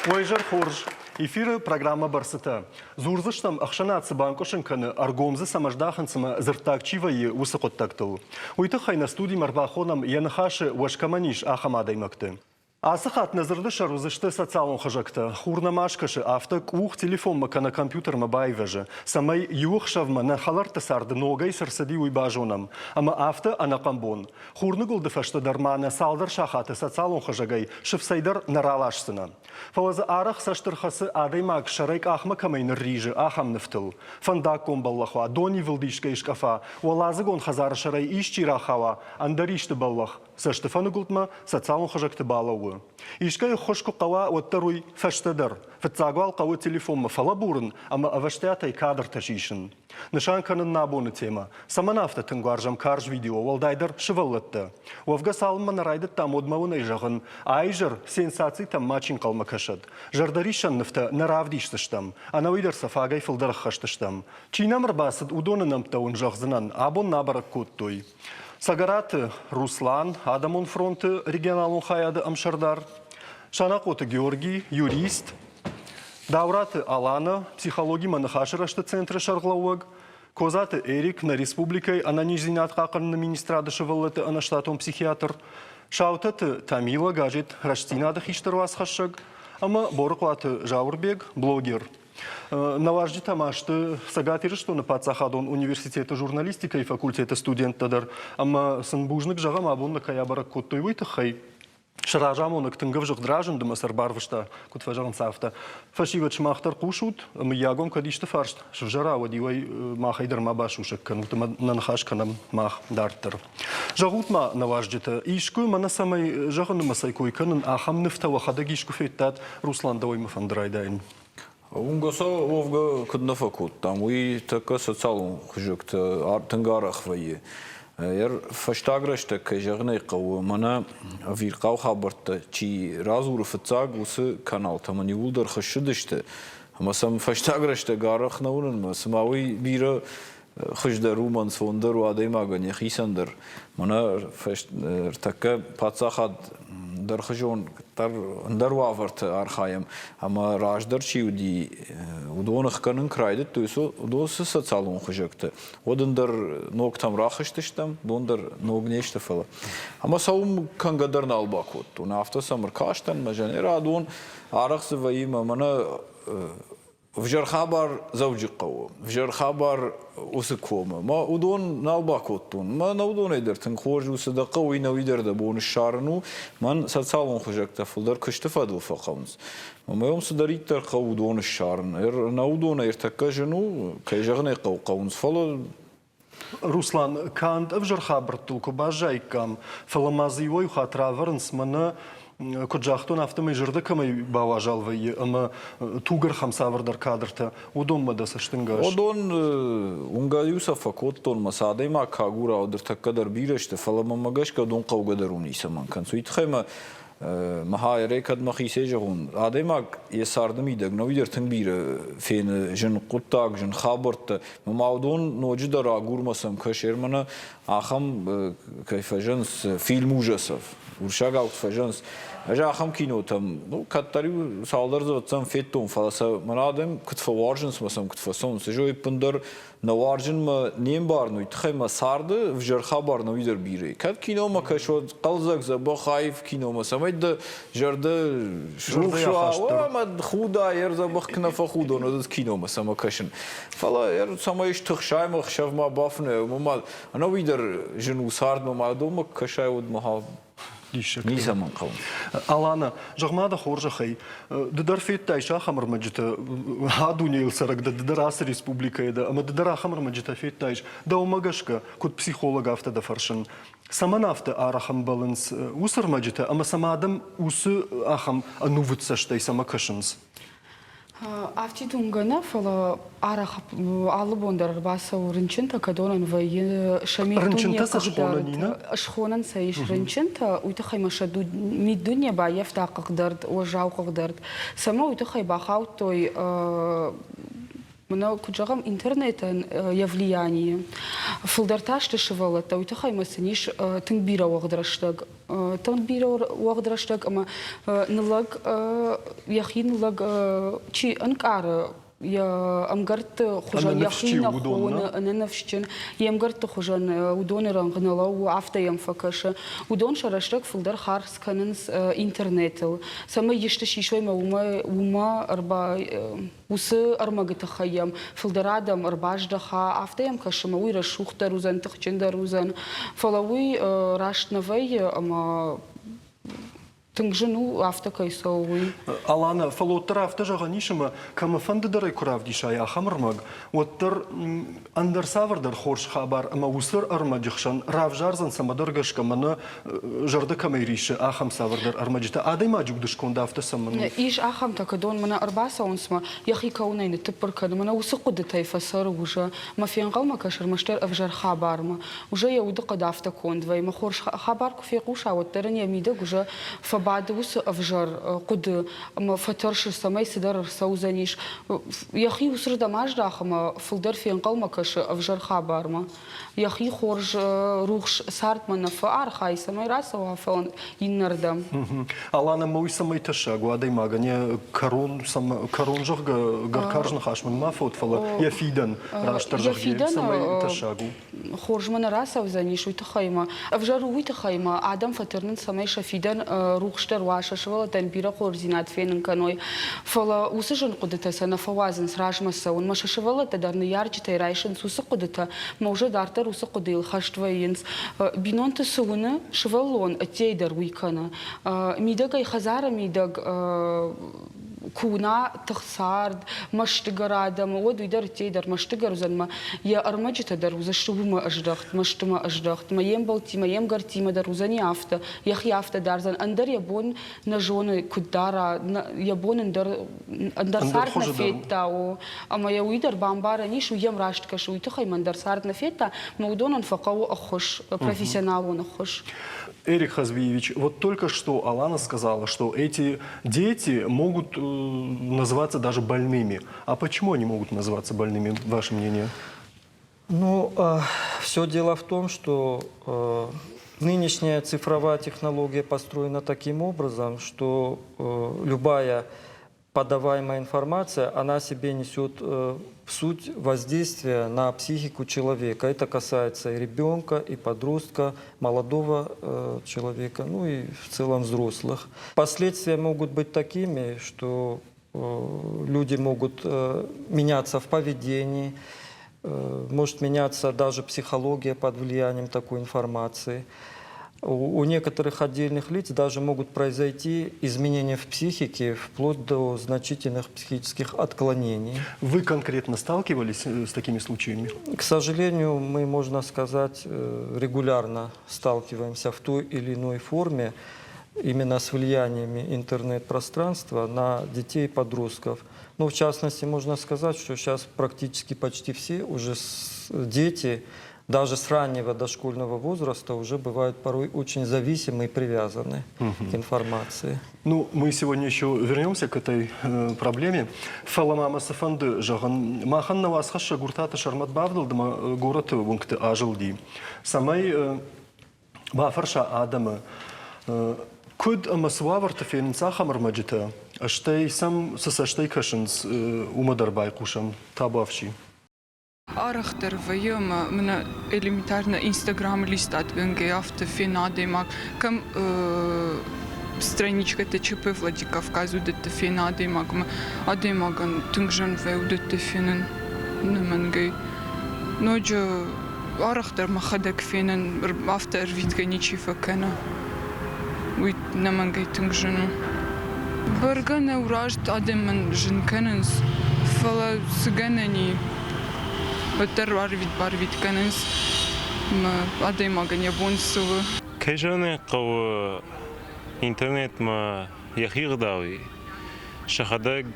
Уӕ изӕр хорз! Эфиры программӕ «Бӕрцытӕ». Дзурдзыстӕм, ӕхсӕнад цы банкъуысын кӕны, ӕргом дзы цӕмӕ здахынц ӕмӕ дзырддаг чи вӕййы, уыцы хъуыддӕгтыл. Уый тыххӕй нӕ студимӕ ӕрбахонӕм, йӕ ныхасы уӕз кӕмӕн ис, ахӕм адӕймӕгты. Ацы хатт нӕ дзырды сӕр уыдзысты социалон хызӕгтӕ. Хур нӕма скӕсы, афтӕ къух телефонмӕ кӕнӕ компьютермӕ баивӕзы, цӕмӕй иу ӕхсӕвмӕ нӕ хӕлӕртты царды ногӕй цы рцыди, уый базонӕм. Ӕмӕ афтӕ ӕнӕхъӕн бон. Хурныгуылды фӕстӕ дӕр ма нӕ цалдӕр сахаты социалон хызӕгӕй сыфцӕй дӕр нӕ раласдзынӕ. Фӕлӕ дзы арӕх цӕст ӕрхӕцы, адӕймаг сӕрӕй къахмӕ кӕмӕй нырризы, ахӕм нывтыл. Фӕндаггон бӕллӕх уа, донивылд искӕй скъӕфа, уӕладзыгон хӕдзары сӕрӕй исчи рахауа, ӕндӕр исты бӕллӕх, цӕстыфӕныгуылдмӕ социалон хызӕгты балӕууы. Искӕй ӕххуыс куы хъӕуа, уӕддӕр уый фӕстӕдӕр. Фыццаг уал хъӕуы телефонмӕ фӕлӕбурын ӕмӕ ӕвӕстиатӕй кадртӕ сисын. Нысан кӕнын нӕ абоны темӕ. Цӕмӕн афтӕ тынг уарзӕм карз видео, уӕлдайдӕр сывӕллӕттӕ? Уӕвгӕ цалынмӕ нӕ райдыдтам, уӕдмӕ уын ӕй зӕгъын, а изӕр сенсацитӕм мачи ӕнхъӕлмӕ кӕсӕд. Зӕрдӕриссӕн нывтӕ нӕ равдисдзыстӕм, ӕнӕуый дӕр сӕ фагӕй фылдӕр ӕххӕст стӕм. Чи нӕм ӕрбацыд, уыдоны нӕмттӕ уын зӕгъдзынӕн, абон нӕ абӕрӕг кодтой. Цӕгӕраты Руслан, Адӕмон фронты регионалон хайады ӕмсӕрдар, Санахъоты Георгий, юрист, Даураты Алана, психологимӕ ныхасы рӕзты центры сӕргълӕууӕг, Козаты Эрик, нӕ республикӕйы ӕнӕниздзинад хъахъхъӕныны министрады сывӕллӕтты ӕнӕштатон психиатр, Саутӕты Тамила, газет Рӕстдзинад-ы хистӕр уацхӕссӕг ӕмӕ Борыхъуаты Зауырбег, блогер. Нӕ уазджытӕ ма сты Цӕгат Ирыстоны паддзахадон университеты журналистикӕйы факультеты студенттӕ дӕр ӕмӕ сын бузныг зӕгъӕм, абон нӕ кӕй абӕрӕг кодтой, уый тыххӕй. Сӕ разамонӕг тынг ӕвзыгъд разынд ӕмӕ сӕ ӕрбарвыста, куыд фӕзӕгъынц, афтӕ. Фӕсивӕд, сымах дӕр хъусут, мыййагон кӕд исты фарст сывзӕра, уӕд-иу ӕй махӕй дӕр ма басусӕг кӕнут ӕмӕ нӕ ныхас кӕнӕм мах дарддӕр. Зӕгъут-ма, нӕ уазджытӕ, искуы мӕнӕ цӕмӕй зӕгъын ӕмӕ цӕй кой кӕнын, ахӕм нывтӕ уӕхӕдӕг искуы федтат, Руслан, дӕуӕй мӕ фӕнды райдайын. Уынгӕ уӕвгӕ куыд нӕ фӕкодтам, уый тӕккӕ социалон хызӕгты тынг арӕх вӕййы. Фӕстаг рӕстӕг, кӕй зӕгъын ӕй хъӕуы, мӕнӕ ӕвирхъау хабӕрттӕ чи радзуры фыццаг, уыцы каналтӕ мын иууылдӕр хӕссыдысты. Ӕмӕ сӕм фӕстаг рӕстӕг арӕх нӕ уынын, мӕ цыма уый бирӕ хуыздӕр у, ӕнцондӕр у адӕймагӕн йӕхицӕн дӕр. Мӕнӕ ӕртӕккӕ паддзахад дӕрхызон дӕр ӕндӕр уавӕрты архайӕм, ӕмӕ раздӕр чи уыди, уыдон ӕхгӕнын куы райдыдтой, уыдон цы социалон хуызӕгты, уӕд ӕндӕр ногтӕм рахызтыстӕм, уыдон дӕр ног не сты, фӕлӕ. Ӕмӕ сӕ уым кӕнгӕ дӕр нал бакодтон. Афтӕ сӕм ӕркастӕн, мӕ зӕнӕрадон арӕх дзы вӕййы, мӕ мӕнӕ Ӕвзӕр хабар Дзӕуджыхъӕуы, ӕвзӕр хабар уыцы комы. Мӕ уыдон нал бакодтон. Мӕ нӕ уыдонӕй дӕр тынг хорз у, цы дӕ хъӕуы, уый нӕуи дӕр дӕ бон ссарын у. Мӕн социалон хуызӕгтӕ фылдӕр куысты фӕдыл фӕхъӕуынц. Мӕ уым цыдӕриддӕр хъӕуы, уыдон ссарын. Нӕ уыдонӕй ӕртӕккӕ зын у, кӕй зӕгъын ӕй хъӕуы, хъӕуынц, фӕлӕ Руслан, канд ӕвзӕр хабӕрттыл куы баззаиккам, фӕлӕ ма дзы иуӕй хатт равӕрынц мӕнӕ, куыд загътон, афтӕмӕй зӕрдӕ кӕмӕй бауазал вӕййы ӕмӕ тугӕрхӕм цавӕрдӕр кадртӕ, уыдонмӕ дӕ цӕстӕнгас? Уыдон уынгӕ-иу сӕ фӕкодтон, мӕ цы адӕймаг куы агура, уӕд ӕртӕккӕ дӕр бирӕ сты, фӕлӕ мӕнмӕ гӕсгӕ уыдон хъӕугӕ дӕр уым ницӕмӕн кӕнынц. Уый тыххӕй мӕ Махайрӕй кӕд мӕхицӕй зӕгъон, адӕймаг йӕ царды мидӕг нӕуидӕр тынг бирӕ фены зын хъуыддаг, зын хабӕрттӕ. Ма уыдон ноджыдӕр агурмӕ сӕм кӕс, мӕнӕ ахӕм кӕй фӕзӕнц фильм ужасов, уырыссагау куыд фӕзӕнц. Ӕз ахӕм кинотӕм, ну, кӕддӕр-иу цалдӕр дзы ӕвӕццӕгӕн федтон, фӕлӕ сӕ мӕнӕ адӕм куыд фӕуарзынц ӕмӕ сӕм куыд фӕцӕуынц, ӕз ӕппындӕр Нӕ уарзын мӕ не мбарын, уый тыххӕй мӕ царды ӕвзӕр хабар нӕуидӕр бирӕ. Кӕд киномӕ кӕсод, хъӕлдзӕг, дзӕбӕх, аив киномӕ, цӕмӕй дӕ зӕрдӕ срухс уа, ӕмӕ худа, ӕрдзӕбӕх куы нӕ фӕхудон, уӕд киномӕ цӕмӕ кӕсын. Фӕлӕ цӕмӕй стыхсай ӕмӕ ӕхсӕвмӕ бафынӕй, уымӕ ма ӕнӕуи дӕр зын у цардмӕ, ма домӕ куы кӕсай, уӕд мӕ Диссӕгтӕ. Ницӕмӕн хъӕуы. Алана, зӕгъ-ма дӕ хорзӕхӕй, ды дӕр федтай ахӕм ӕрмӕджытӕ, а дунейыл цӕрӕг дӕ, ды дӕр ацы республикӕйы дӕ, ӕмӕ ды дӕр ахӕм ӕрмӕджытӕ федтаис. Дӕумӕ гӕсгӕ, куыд психолог, афтӕ дӕ фӕрсын. Цӕмӕн афтӕ арӕх ӕмбӕлынц уыцы ӕрмӕджытӕ ӕмӕ сӕм адӕм уыцы ахӕм ӕнувыд цӕстӕй цӕмӕ кӕсынц? Афтид уынгӕ нӕ, фӕлӕ арӕх алы бон дӕр ӕрбацӕуы рынчынтӕ, кӕдонӕн вӕййы сӕ миддуне Рынчынтӕ сӕ схонӕн и, нӕ? Схонӕн сӕ ис рынчынтӕ, уый тыххӕй ма сӕ миддуне баййӕфта хъыгдард, уӕззау хъыгдард. Цӕмӕ уый тыххӕй бахаудтой мӕнӕ куыд зӕгъӕм, интернетӕн йӕ влияние. Фылдӕр та сты сывӕллӕттӕ, уый тыххӕй ма сын ис тынг бирӕ уӕгъд рӕстӕг. Тынг бирӕ уӕгъд рӕстӕг ӕмӕ ныллӕг йӕхи ныллӕг чи ӕнкъары, йӕ ӕмгӕртты хуызӕн йӕхи нӕ хоны, ӕнӕныфсджын, йе мгӕртты хуызӕн уыдоны рӕнхъ нӕ лӕууы, афтӕ йӕм фӕкӕсы. Уыдон сӕ рӕстӕг фылдӕр хардз кӕнынц интернетыл, цӕмӕй исты сисой ӕмӕ уымӕ ӕрба уыцы ӕрмӕгы тыххӕй йӕм фылдӕр адӕм ӕрбаздӕха, афтӕ йӕм кӕсы, ӕмӕ уый рӕсугъддӕр уыдзӕн, тыхджындӕр уыдзӕн. Фӕлӕ уый раст нӕ вӕййы ӕмӕ тынг зын у, афтӕ кӕй цӕуы, уый. Алана, фӕлӕ уӕддӕр афтӕ зӕгъӕн ис, ӕмӕ кӕмӕфӕнды дӕр ӕй куы равдисай ахӕм ӕрмӕг, уӕддӕр ӕндӕр цавӕрдӕр хорз хабар ӕмӕ уыцы ӕрмӕджы хсӕн равзардзӕн цӕмӕдӕр гӕсгӕ мӕнӕ зӕрдӕ кӕмӕй риссы, ахӕм цавӕрдӕр ӕрмӕджытӕ. Адӕймаджы удысконд афтӕ цӕмӕн у? Ис ахӕмтӕ, кӕдон мӕнӕ ӕрбацӕуынц мӕ йӕхи кӕуынӕй ныттыппыр кӕны, мӕнӕ уыцы хъуыдытӕй фӕцӕры уже, мӕ фенхъӕлмӕ кӕсы ӕрмӕстдӕр ӕвзӕр хабармӕ. Уже йӕ удыхъӕд афтӕ конд вӕййы, мӕ хорз хабар куы фехъуса, уӕддӕр ын йӕ мидӕг уже фӕбады уыцы ӕвзӕр хъуыды ӕмӕ фӕтӕрсы, цӕмӕй цыдӕр ӕрцӕудзӕнис. Йӕхи уыцырдӕм аздахы ӕмӕ фылдӕр фенхъӕлмӕ кӕсы ӕвзӕр хабармӕ. Йӕхи хорз рухс цардмӕ нӕ фӕархайы, цӕмӕй рацӕуа, фӕлӕ иннӕрдӕм. Алана, ма уый цӕмӕй тӕссаг у адӕймагӕн йӕ кӕрон, кӕрон зӕгъгӕ, гӕркарз ныхас мын ма фод, фӕлӕ йӕ фидӕн, растдӕр зӕгъгӕ, цӕмӕй тӕссаг у? Хорзмӕ нӕ рацӕудзӕнис, уый тыххӕй ма ӕвзӕр у, уый тыххӕй ма адӕм фӕтырнынц, цӕмӕй сӕ фидӕн рухсдӕр уа, сӕ сывӕллӕттӕн бирӕ хорздзинад фенын кӕной. Фӕлӕ уыцы зын хъуыдытӕ сӕ нӕ фӕуадзынц размӕ цӕуын. Мӕ сӕ сывӕллӕттӕ дӕр ныййарджытӕй райсынц уыцы хъуыдытӕ, мӕ уже дарддӕр уыцы хъуыдыйыл хӕст вӕййынц. Бинонты цы уыны, сывӕллон ӕддейы дӕр уый кӕны. Мидӕгӕй хӕдзары мидӕг куы уына тыхцард, мӕстыгӕр адӕмы, уӕд уый дӕр ӕддейы дӕр мӕстыгӕр уыдзӕн мӕ йӕ ӕрмӕджытӕ дӕр уыдзысты уымӕ ӕздӕхт, мӕстымӕ ӕздӕхт, мӕ йе мбӕлттимӕ, йе мгӕрттимӕ дӕр уыдзӕни афтӕ, йӕхи афтӕ дардзӕн, ӕндӕр йӕ бон нӕ зоны, куыд дара, йӕ бон ӕндӕр, ӕндӕр цард нӕ федта, о. Ӕмӕ йӕ уый дӕр бамбарӕн ис, уый йӕм раст кӕсы, уый тыххӕй мӕ ӕндӕр цард нӕ федта, мӕ уыдонӕн фӕхъӕуы ӕххуыс, профессионалон ӕххуыс. Эрик Хазбиевич, вот только что Алана сказала, что эти дети могут называться даже больными. А почему они могут называться больными, ваше мнение? Ну, все дело в том, что нынешняя цифровая технология построена таким образом, что любая подаваемая информация, она себе несет суть воздействия на психику человека. Это касается и ребенка, и подростка, молодого человека, ну и в целом взрослых. Последствия могут быть такими, что люди могут меняться в поведении, может меняться даже психология под влиянием такой информации. У некоторых отдельных лиц даже могут произойти изменения в психике, вплоть до значительных психических отклонений. Вы конкретно сталкивались с такими случаями? К сожалению, мы, можно сказать, регулярно сталкиваемся в той или иной форме именно с влияниями интернет-пространства на детей и подростков. Ну, в частности, можно сказать, что сейчас практически почти все уже дети, даже с раннего дошкольного возраста, уже бывают порой очень зависимы и привязаны к информации. Ну, мы сегодня еще вернемся к этой проблеме. Фӕлӕ ма мӕ цы фӕнды зӕгъын, махӕн нӕ уацхӕссӕг Уртаты Сӕрмӕт бавдӕлд ӕмӕ горӕты уынгты азылди, цӕмӕй бафӕрса адӕмы, куыд ӕмӕ цы уавӕрты фенынц ахӕм ӕрмӕджытӕ, стӕй сӕм цы цӕстӕй кӕсынц, уымӕ дӕр байхъусӕм. Табуафси. Арӕхдӕр вӕййы ӕмӕ мӕнӕ элементарно Инстаграмы листатгӕнгӕ афтӕ фена адӕймаг, кӕм страничкӕтӕ ЧП Владикавказ уыдӕтты фена адӕймагмӕ, адӕймагӕн тынг зын вӕййы уыдӕттӕ фенын ӕнӕмӕнгӕй. Ноджы арӕхдӕр мӕхӕдӕг фенын, афтӕ ӕрвитгӕ ничи фӕкӕны. Уый ӕнӕмӕнгӕй тынг зын у. Бӕргӕ нӕу раст адӕмӕн зын кӕнынц, фӕлӕ цы гӕнӕн и, уӕддӕр арвит-барвит кӕнынц ӕмӕ адӕймагӕн йӕ бон цы у. Кӕй зӕгъын ӕй хъӕуы, интернетмӕ йӕхи гъдауӕй сӕхӕдӕг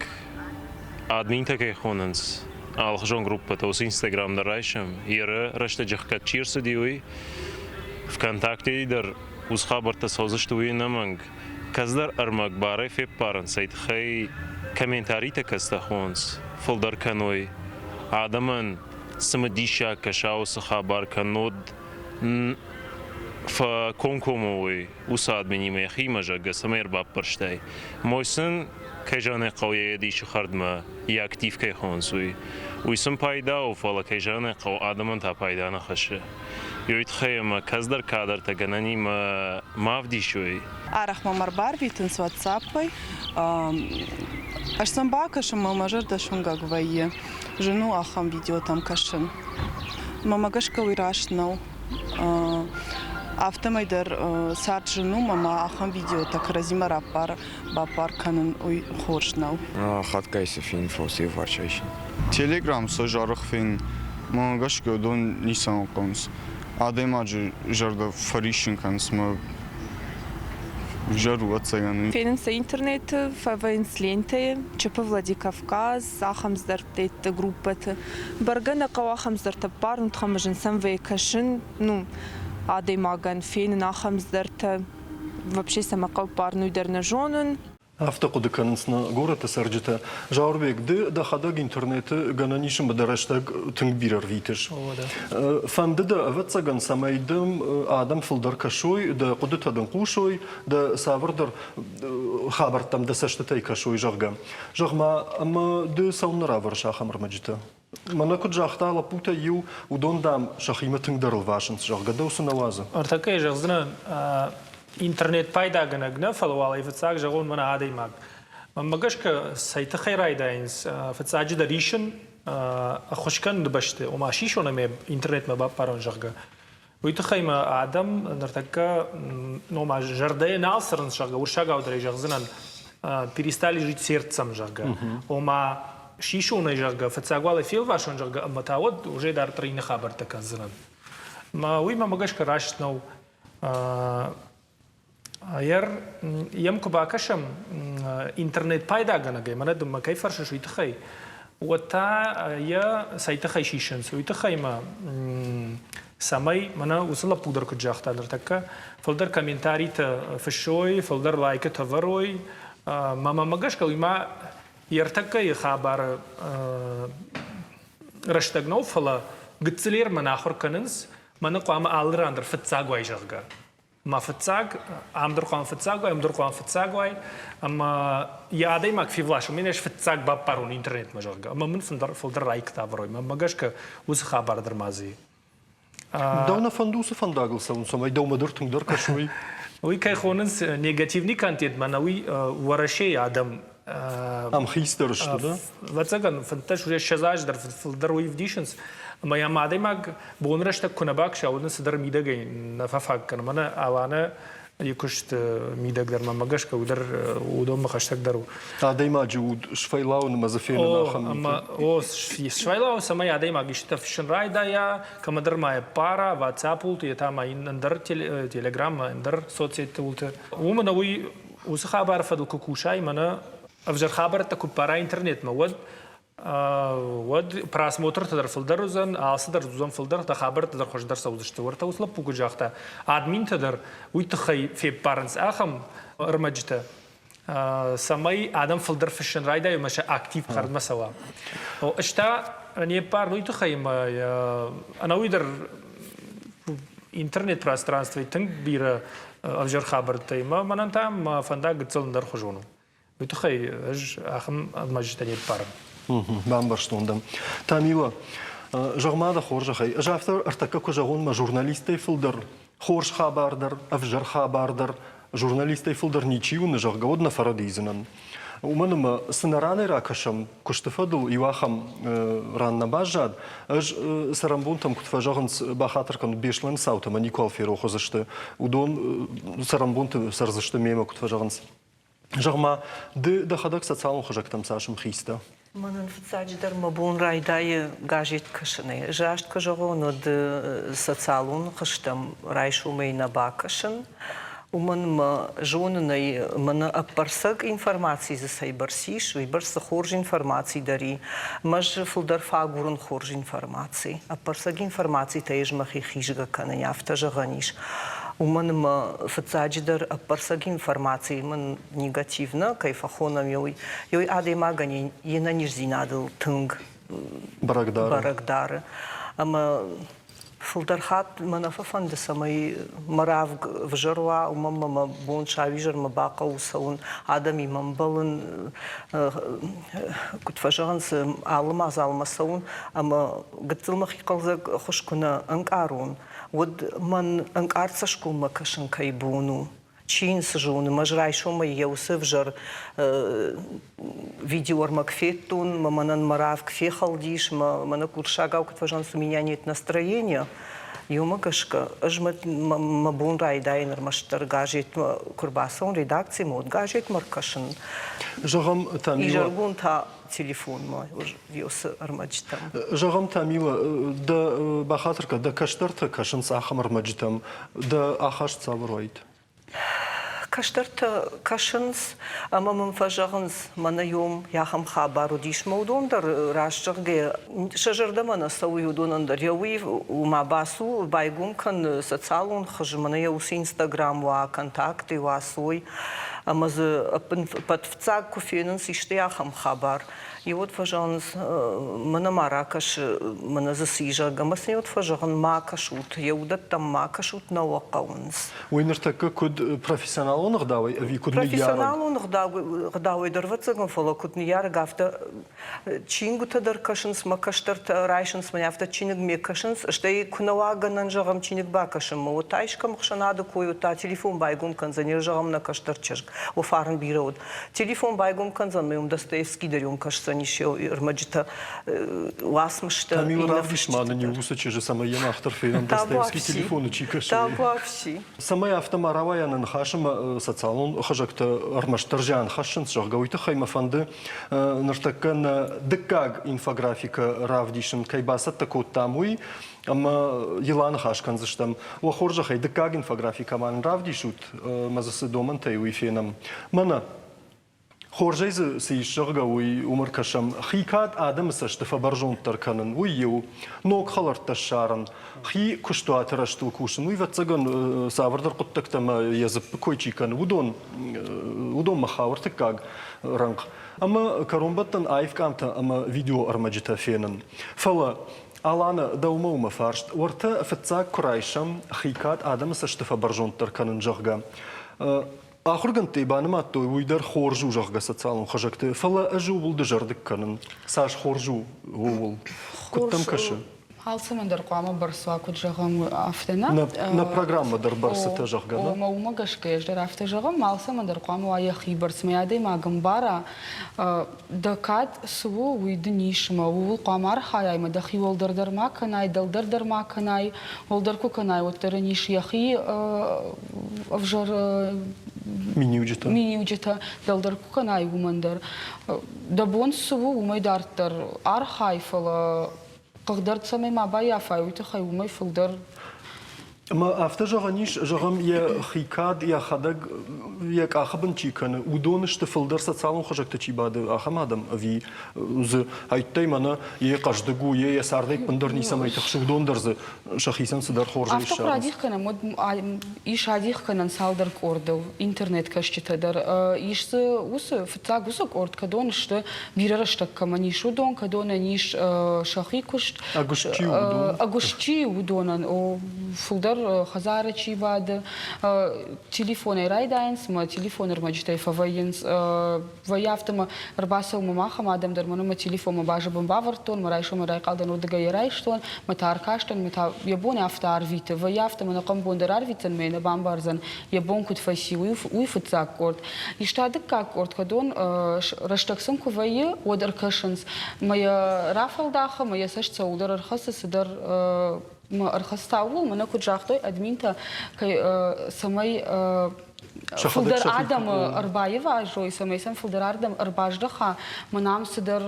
админтӕ кӕй хонынц, алыхуызон группӕтӕ, уыцы Инстаграм дӕр райсӕм, еры рӕстӕджы хгӕд чи ӕрцыди, уый ВКонтактейы дӕр уыцы хабӕрттӕ цӕудзысты, уый ӕнӕмӕнг. Кӕцыдӕр ӕрмӕг барӕй феппарынц, цӕй тыххӕй комментаритӕ кӕцытӕ хонынц, фылдӕр кӕной. Адӕмӕн цымыдисаг кӕса уыцы хабар, кӕннод. Фӕкомкоммӕ уой уыцы админимӕ йӕхимӕ, зӕгъгӕ, цӕмӕй ӕрбаппӕрстай. Мой сын, кӕй зӕгъын ӕй хъӕуы, йӕ дисы хӕрдмӕ йӕ актив кӕй хонынц, уый. Уый сын пайда у, фӕлӕ, кӕй зӕгъын ӕй хъӕуы, адӕмӕн та пайда нӕ хӕссы. Уый тыххӕй ӕмӕ кӕцыдӕр кадртӕ гӕнӕнимӕ ма вдисой. Арӕх мӕм ӕрбарвитынц WhatsApp-ӕй. Ӕз сӕм бакӕсын, мӕ мӕ зӕрдӕ суынгӕг вӕййы. Зын у ахӕм видеотӕм кӕсын. Мӕнмӕ гӕсгӕ уый раст нӕу. Афтӕмӕй дӕр цард зын у, ӕмӕ ахӕм видеотӕ кӕрӕдзимӕ раппар баппар кӕнын уый хорз нӕу. Хатгай цы фен фосевварс айсын. Телеграм сӕ арӕх фен, мӕ гӕсгӕ уыдон ницӕмӕн хъӕуынц. Адӕймаджы зӕрдӕ фӕриссын кӕнынц мӕ взӕр у, ӕцӕгӕн. Фенынц сӕ интернеты, фӕвӕййынц лентӕйы, ЧП Владикавказ, ахӕм дзырдтӕтты группӕты. Бӕргӕ нӕ хъӕуы ахӕм дзырдтӕ ӕппарын, ӕмӕ зын сӕм вӕййы кӕсын, ну, адӕймагӕн фенын ахӕм дзырдтӕ. Вообще цӕмӕ хъӕуы ӕппарын, уый дӕр нӕ зонын. Афтӕ хъуыды кӕнынц нӕ горӕты цӕрджытӕ. Зауырбег, ды дӕхӕдӕг интернеты гӕнӕн ис ӕмӕ дӕ рӕстӕг тынг бирӕ рвитыс. Фӕнды дӕ, ӕвӕццӕгӕн, цӕмӕй дӕм адӕм фылдӕр кӕсой, дӕ хъуыдытӕ дын хъусой, дӕ цавӕрдӕр хабӕрттӕм дӕ цӕстытӕй кӕсой, зӕгъгӕ. Зӕгъ-ма, ӕмӕ ды цӕуылнӕ равӕрыс ахӕм ӕрмӕджытӕ? Мӕнӕ куыд загъта лӕппутӕй иу, уыдон, дам, сӕхимӕ тынгдӕр ӕлвасынц, зӕгъгӕ, дӕу цы нӕ уадзы? Ӕртӕккӕйы зӕгъдзынӕн, интернет пайдагӕнӕг нӕ, фӕлӕ уал ӕй фыццаг зӕгъон мӕнӕ адӕймаг. Мӕнмӕ гӕсгӕ, цӕй тыххӕй райдайынц, фыццаджыдӕр исын, ӕххуыс кӕныны бӕсты, ома сисон ӕмӕ интернетмӕ баппарон, зӕгъгӕ. Уый тыххӕй мӕ адӕм ныртӕккӕ ома зӕрдӕйы нал цӕрынц, зӕгъгӕ, уырыссагау дӕр ӕй зӕгъдзынӕн, перестали жить сердцем, зӕгъгӕ. Ома сисонӕй, зӕгъгӕ, фыццаг уал ӕй фелвасон, зӕгъгӕ, ӕмӕ та уӕд уже дарддӕр иннӕ хабӕрттӕ кӕндзынӕн. Мӕ уый мӕмӕ гӕсгӕ раст нӕу. Ӕр йӕм куы бакӕсӕм интернет пайдагӕнӕгӕй, мӕнӕ дын мӕ кӕй фӕрсыс, уый тыххӕй, уӕд та йӕ цӕй тыххӕй сисынц, уый тыххӕй мӕ цӕмӕй, мӕнӕ уыцы лӕппу дӕр куыд загъта ныртӕккӕ, фылдӕр комментаритӕ фыссой, фылдӕр лайкытӕ вӕрой. Мӕ мӕмӕ гӕсгӕ уый ма йе ртӕккӕйы хабары рӕстӕг нӕу, фӕлӕ гыццылер мӕн ахуыр кӕнынц, мӕны хъуамӕ алы ран дӕр фыццаг уай, зӕгъгӕ. Ма фыццаг, ам дӕр хъуамӕ фыццаг уай, ам дӕр хъуамӕ фыццаг уай, ӕмӕ йӕ адӕймаг февласы, мын ӕз фыццаг баппарон интернетмӕ, зӕгъгӕ, ӕмӕ мын фылдӕр лайктӕ ӕвӕрой. Мӕнмӕ гӕсгӕ уыцы хабар дӕр ма дзы и. Дӕу нӕ фӕнды уыцы фӕндагыл цӕуын, цӕмӕй дӕумӕ дӕр тынгдӕр кӕсой? Уый кӕй хонынц негативный контент, мӕнӕ уый Уӕрӕсейы адӕм ӕмхицдӕр сты, да? Ӕвӕццӕгӕн, 15 уже 20 азы дӕр фылдӕр уый ӕвдисынц, ӕмӕ йӕм адӕймаг боны рӕстӕг куы нӕ бакӕса, уӕд ын цыдӕр мидӕгӕй нӕ фӕфаг кӕны. Мӕнӕ Аланӕ йӕ куыст мидӕг дӕр мӕнмӕ гӕсгӕ уый дӕр уыдонмӕ хӕстӕгдӕр у. Адӕймаджы уд сфӕйлауын ӕмӕ дзы фенын ахӕм митӕ. О, сфӕйлауын, цӕмӕй адӕймаг истытӕ фыссын райдайа, кӕмӕдӕр ма ӕппара, WhatsApp уылты, йе та ма ӕндӕр Telegram, ӕндӕр соцсетты уылты. Уымӕн уый уыцы хабары фӕдыл куы кусай, мӕнӕ ӕвзӕр хабӕрттӕ куы ппара интернетмӕ, уӕд уӕд просмотртӕ дӕр фылдӕр уыдзӕн, алцыдӕр уыдзӕн фылдӕр, дӕ хабӕрттӕ дӕр хуыздӕр цӕудзысты. Уӕртӕ уыцы лӕппу куыд загъта, админтӕ дӕр уый тыххӕй феппарынц ахӕм ӕрмӕджытӕ, цӕмӕй адӕм фылдӕр фыссын райдайой ӕмӕ сӕ актив хӕрдмӕ цӕуа. Ӕз та не ппарын уый тыххӕй ӕмӕ ӕнӕуый дӕр интернет-пространствойы тынг бирӕ ӕвзӕр хабӕрттӕй мӕ мӕнӕн та мӕ фӕндаг гыццыл ӕндӕрхуызон у. Уый тыххӕй ӕз ахӕм ӕрмӕджытӕ не ппарын. Бамбӕрстон дӕ. Тамила, зӕгъ-ма дӕ хорзӕхӕй, ӕз афтӕ ӕртӕккӕ куы зӕгъон, мӕ журналисттӕй фылдӕр хорз хабар дӕр, ӕвзӕр хабар дӕр журналисттӕй фылдӕр ничи уыны, зӕгъгӕ, уӕд нӕ фӕрӕдийдзынӕн. Уымӕн ӕмӕ цы нӕ ранӕй ракӕсӕм, куысты фӕдыл иу ахӕм ран нӕ баззад. Ӕз цӕрӕнбонтӕм, куыд фӕзӕгъынц, бахатыр кӕнут, Беслӕны цаутӕ мӕ никуал ферох уыдзысты. Уыдон цӕрӕнбонты цӕрдзысты мемӕ, куыд фӕзӕгъынц. Зӕгъ-ма, ды дӕхӕдӕг социалон хызӕгтӕм цас ӕмхиц дӕ? Мӕнӕн фыццаджыдӕр мӕ бон райдайы газет кӕсынӕй. Ӕз раст куы зӕгъон, уӕд социалон хызтӕм райсомӕй нӕ бакӕсын. Уымӕн мӕ зонын ӕй, мӕнӕ ӕппӕрцӕг информаци дзы цӕйбӕрц ис, уыйбӕрц дзы хорз информаци дӕр и. Мӕ ӕз фылдӕр фӕагурын хорз информаци. Ӕппӕрцӕг информацитӕй ӕз мӕхи хизгӕ кӕнын, афтӕ зӕгъӕн ис. Уымӕн ӕмӕ фыццаджыдӕр ӕппӕрцӕг информаци мын негативно кӕй фӕхонӕм, уый, уый адӕймагӕн йе нӕниздзинадыл тынг бӕрӕг дары. Бӕрӕг дары. Ӕмӕ Фылдӕр хатт мӕ нӕ фӕфӕнды, цӕмӕй мӕ равг ӕвзӕр уа, уымӕн ӕмӕ мӕ бон сауизӕрмӕ бахъӕуы цӕуын, адӕмимӕ ӕмбӕлын, куыд фӕзӕгъынц, алы мадзалмӕ цӕуын ӕмӕ гыццыл мӕхи хъӕлдзӕг хуыз куы нӕ ӕнкъарон, уӕд мӕн ӕнкъард цӕсгоммӕ кӕсын кӕй бон у. Чи йын цы зоны, мӕ ӕз райсомӕй йӕ уыцы ӕвзӕр видеоӕрмӕг федтон, мӕ мӕнӕн мӕ равг фехӕлдис, мӕ мӕнӕ курсагау куыд фӕзӕгъынц, у меня нет настроения. Иумӕ гӕсгӕ ӕз мӕ, мӕ бон райдайын ӕрмӕстдӕр газетмӕ куы рбацӕуын редакцимӕ, уӕд газетмӕ ӕркӕсын. Зӕгъӕм, Тамила... Изӕргон та телефонмӕ уыцы ӕрмӕджытӕм. Зӕгъӕм, Тамила, дӕ бахатыр кӕн, дӕ кӕстӕртӕ кӕсынц ахӕм ӕрмӕджытӕм. Дӕ ахаст цавӕр уаид? Кӕстӕртӕ кӕсынц ӕмӕ мын фӕзӕгъынц, мӕнӕ йом ахӕм хабар уыдис мӕ уыдон дӕр раст зӕгъгӕ сӕ зӕрдӕмӕ нӕ цӕуы уыдонӕн дӕр. Йӕ уый уымӕ бацу, байгом кӕн социалон хыз, мӕнӕ йӕ уыцы Инстаграм уа, Контакты уа, цой. Ӕмӕ дзы ӕппынфӕд фыццаг куы фенынц исты ахӕм хабар, иуӕд фӕзӕгъынц, мӕнӕ ма ракӕс, мӕнӕ дзы цы и, зӕгъгӕ, ӕмӕ сын иуӕд фӕзӕгъын, ма кӕсут, йӕ уыдӕттӕм ма кӕсут, нӕ уӕ хъӕуынц. Уый ныртӕккӕ куыд профессионалон ӕгъдауӕй ӕви куыд ныййарӕг? Профессионалон ӕгъдауӕй дӕр ӕвӕццӕгӕн, фӕлӕ куыд ныййарӕг, афтӕ чингуытӕ дӕр кӕсынц, мӕ кӕстӕртӕ райсынц мӕ афтӕ чиныгмӕ кӕсынц, стӕй куы нӕ уа гӕнӕн, зӕгъӕм, чиныг бакӕсынмӕ, уӕд та искӕм ӕхсӕнады кой, уӕд та телефон байгом кӕндзӕн, зӕгъӕм, нӕ кӕстӕр чызг, уӕ фарн бирӕ уыд. Телефон байгом кӕндзӕн, мӕ уым Достоевский дӕр уым кӕсдзӕнис ӕрмӕджытӕ, уацмыстӕ. Тамил, равдис ма нын иу уыцы чызджы, цӕмӕй йӕ мах дӕр фенӕм Достоевский телефоны чи кӕсы. Табуафси. Цӕмӕй афтӕ ма рауайа нӕ ныхасы ӕмӕ социалон хызӕгтӕ ӕрмӕстдӕр зиан хӕссынц, зӕгъгӕ, уый тыххӕй мӕ фӕнды ныртӕккӕ нӕ дыккаг инфографикӕ равдисын, кӕй бацӕттӕ кодтам, уый. Ӕмӕ йыл аныхас кӕндзыстӕм. Уӕ хорзӕхӕй, дыккаг инфографикӕ ма нын равдисут, ӕмӕ дзы цы домӕнтӕй уый фенӕм. Мӕнӕ Хорзӕй дзы цы ис, зӕгъгӕ, уый уым ӕркӕсӕм. Хи кад адӕмы цӕсты фӕбӕрзонддӕр кӕнын, уый иу. Ног хӕлӕрттӕ ссарын, хи куыстуаты рӕзтыл кусын, уый, ӕвӕццӕгӕн, цавӕрдӕр хъуыддӕгтӕ ӕмӕ йӕ дзыппы кой чи кӕны, уыдон, уыдонмӕ хауы ӕртыккаг рӕнхъ. Ӕмӕ кӕронбӕттӕн аив къамтӕ ӕмӕ видеоӕрмӕджытӕ фенын. Фӕлӕ Алана, дӕумӕ у мӕ фарст. Уӕртӕ фыццаг куы райсӕм, хи кад адӕмы цӕсты фӕбӕрзонддӕр кӕнын, зӕгъгӕ. Ахуыргӕндтӕй банымадтой, уый дӕр хорз у, зӕгъгӕ, социалон хызӕгты, фӕлӕ ӕз ууыл дызӕрдыг кӕнын. Цас хорз у, ууыл. Куыд дӕм кӕсы? Алцӕмӕн дӕр хъуамӕ бӕрц уа, куыд зӕгъӕм, афтӕ нӕ? Нӕ программӕ дӕр бӕрцытӕ, зӕгъгӕ, нӕ? Омӕ уымӕ гӕсгӕ ӕз дӕр афтӕ зӕгъӕм, алцӕмӕн дӕр хъуамӕ уа йӕхи бӕрц. Мӕ адӕймаг ӕмбара, дӕ кад цы у, уый дын ис ӕмӕ ууыл хъуамӕ архайай ӕмӕ дӕхи уӕлдӕр дӕр ма кӕнай, дӕлдӕр дӕр ма кӕнай. Уӕлдӕр куы кӕнай, уӕддӕр ын ис йӕхи ӕвзӕр миниуджытӕ. Миниуджытӕ дӕлдӕр куы кӕнай, уымӕн дӕр. Дӕ бон цы у, уымӕй дарддӕр архай, фӕлӕ хъыгдард цӕмӕй ма баййафай, уый тыххӕй уымӕй фылдӕр. Ӕмӕ афтӕ зӕгъӕн ис, зӕгъӕм, йӕ хи кад йӕхӕдӕг йӕ къахы бын чи кӕны, уыдон сты фылдӕр социалон хызӕгты чи бады, ахӕм адӕм ӕви дзы ӕйттӕй мӕнӕ йе хъӕздыг у, йе йӕ цардӕй ӕппындӕр ницӕмӕй тыхсы, уыдон дӕр дзы сӕхицӕн цыдӕр хорзӕй Афтӕ куы ссарынц. радих кӕнӕм, уӕд ис адих кӕнӕн цалдӕр къордыл интернеткӕсджытӕ дӕр. Ис дзы уыцы фыццаг уыцы къорд, кӕдон сты бирӕ рӕстӕг кӕмӕн ис, уыдон, кӕдонӕн ис сӕхи куыст. Ӕгуыст чи у, уыдон? Ӕгуыст чи у, уыдонӕн фылдӕр хӕдзары чи бады, телефонӕй райдайынц ӕмӕ телефоны ӕрмӕджытӕй фӕвӕййынц. Вӕййы афтӕ ӕмӕ ӕрбацӕуы мӕ ахӕм адӕм дӕр, мӕнӕ мӕ телефонмӕ базы бын бавӕрдтон, мӕ райсомӕй райхъал дӕн, уырдыгӕй йӕ райстон, мӕ та ӕркастӕн, мӕ та йӕ бон афтӕ арвиты. Вӕййы афтӕ, мӕ ӕнӕхъӕн бон дӕр арвитдзӕн, мӕ йӕ нӕ бамбардзӕн, йӕ бон куыд фӕци, уый, уый фыццаг къорд. Ис та дыккаг къорд, кӕдон рӕстӕг сын куы вӕййы, уӕд ӕркӕсынц. Мӕ йӕ рафӕлдахы, мӕ йӕ цӕст цӕуылдӕр ӕрхӕцы, цыдӕр ӕрхӕцта ууыл, мӕнӕ куыд загътой админтӕ, кӕй, цӕмӕй фылдӕр адӕмы ӕрбаивазой, цӕмӕй сӕм фылдӕр адӕм ӕрбаздӕха, мӕнӕ ам цыдӕр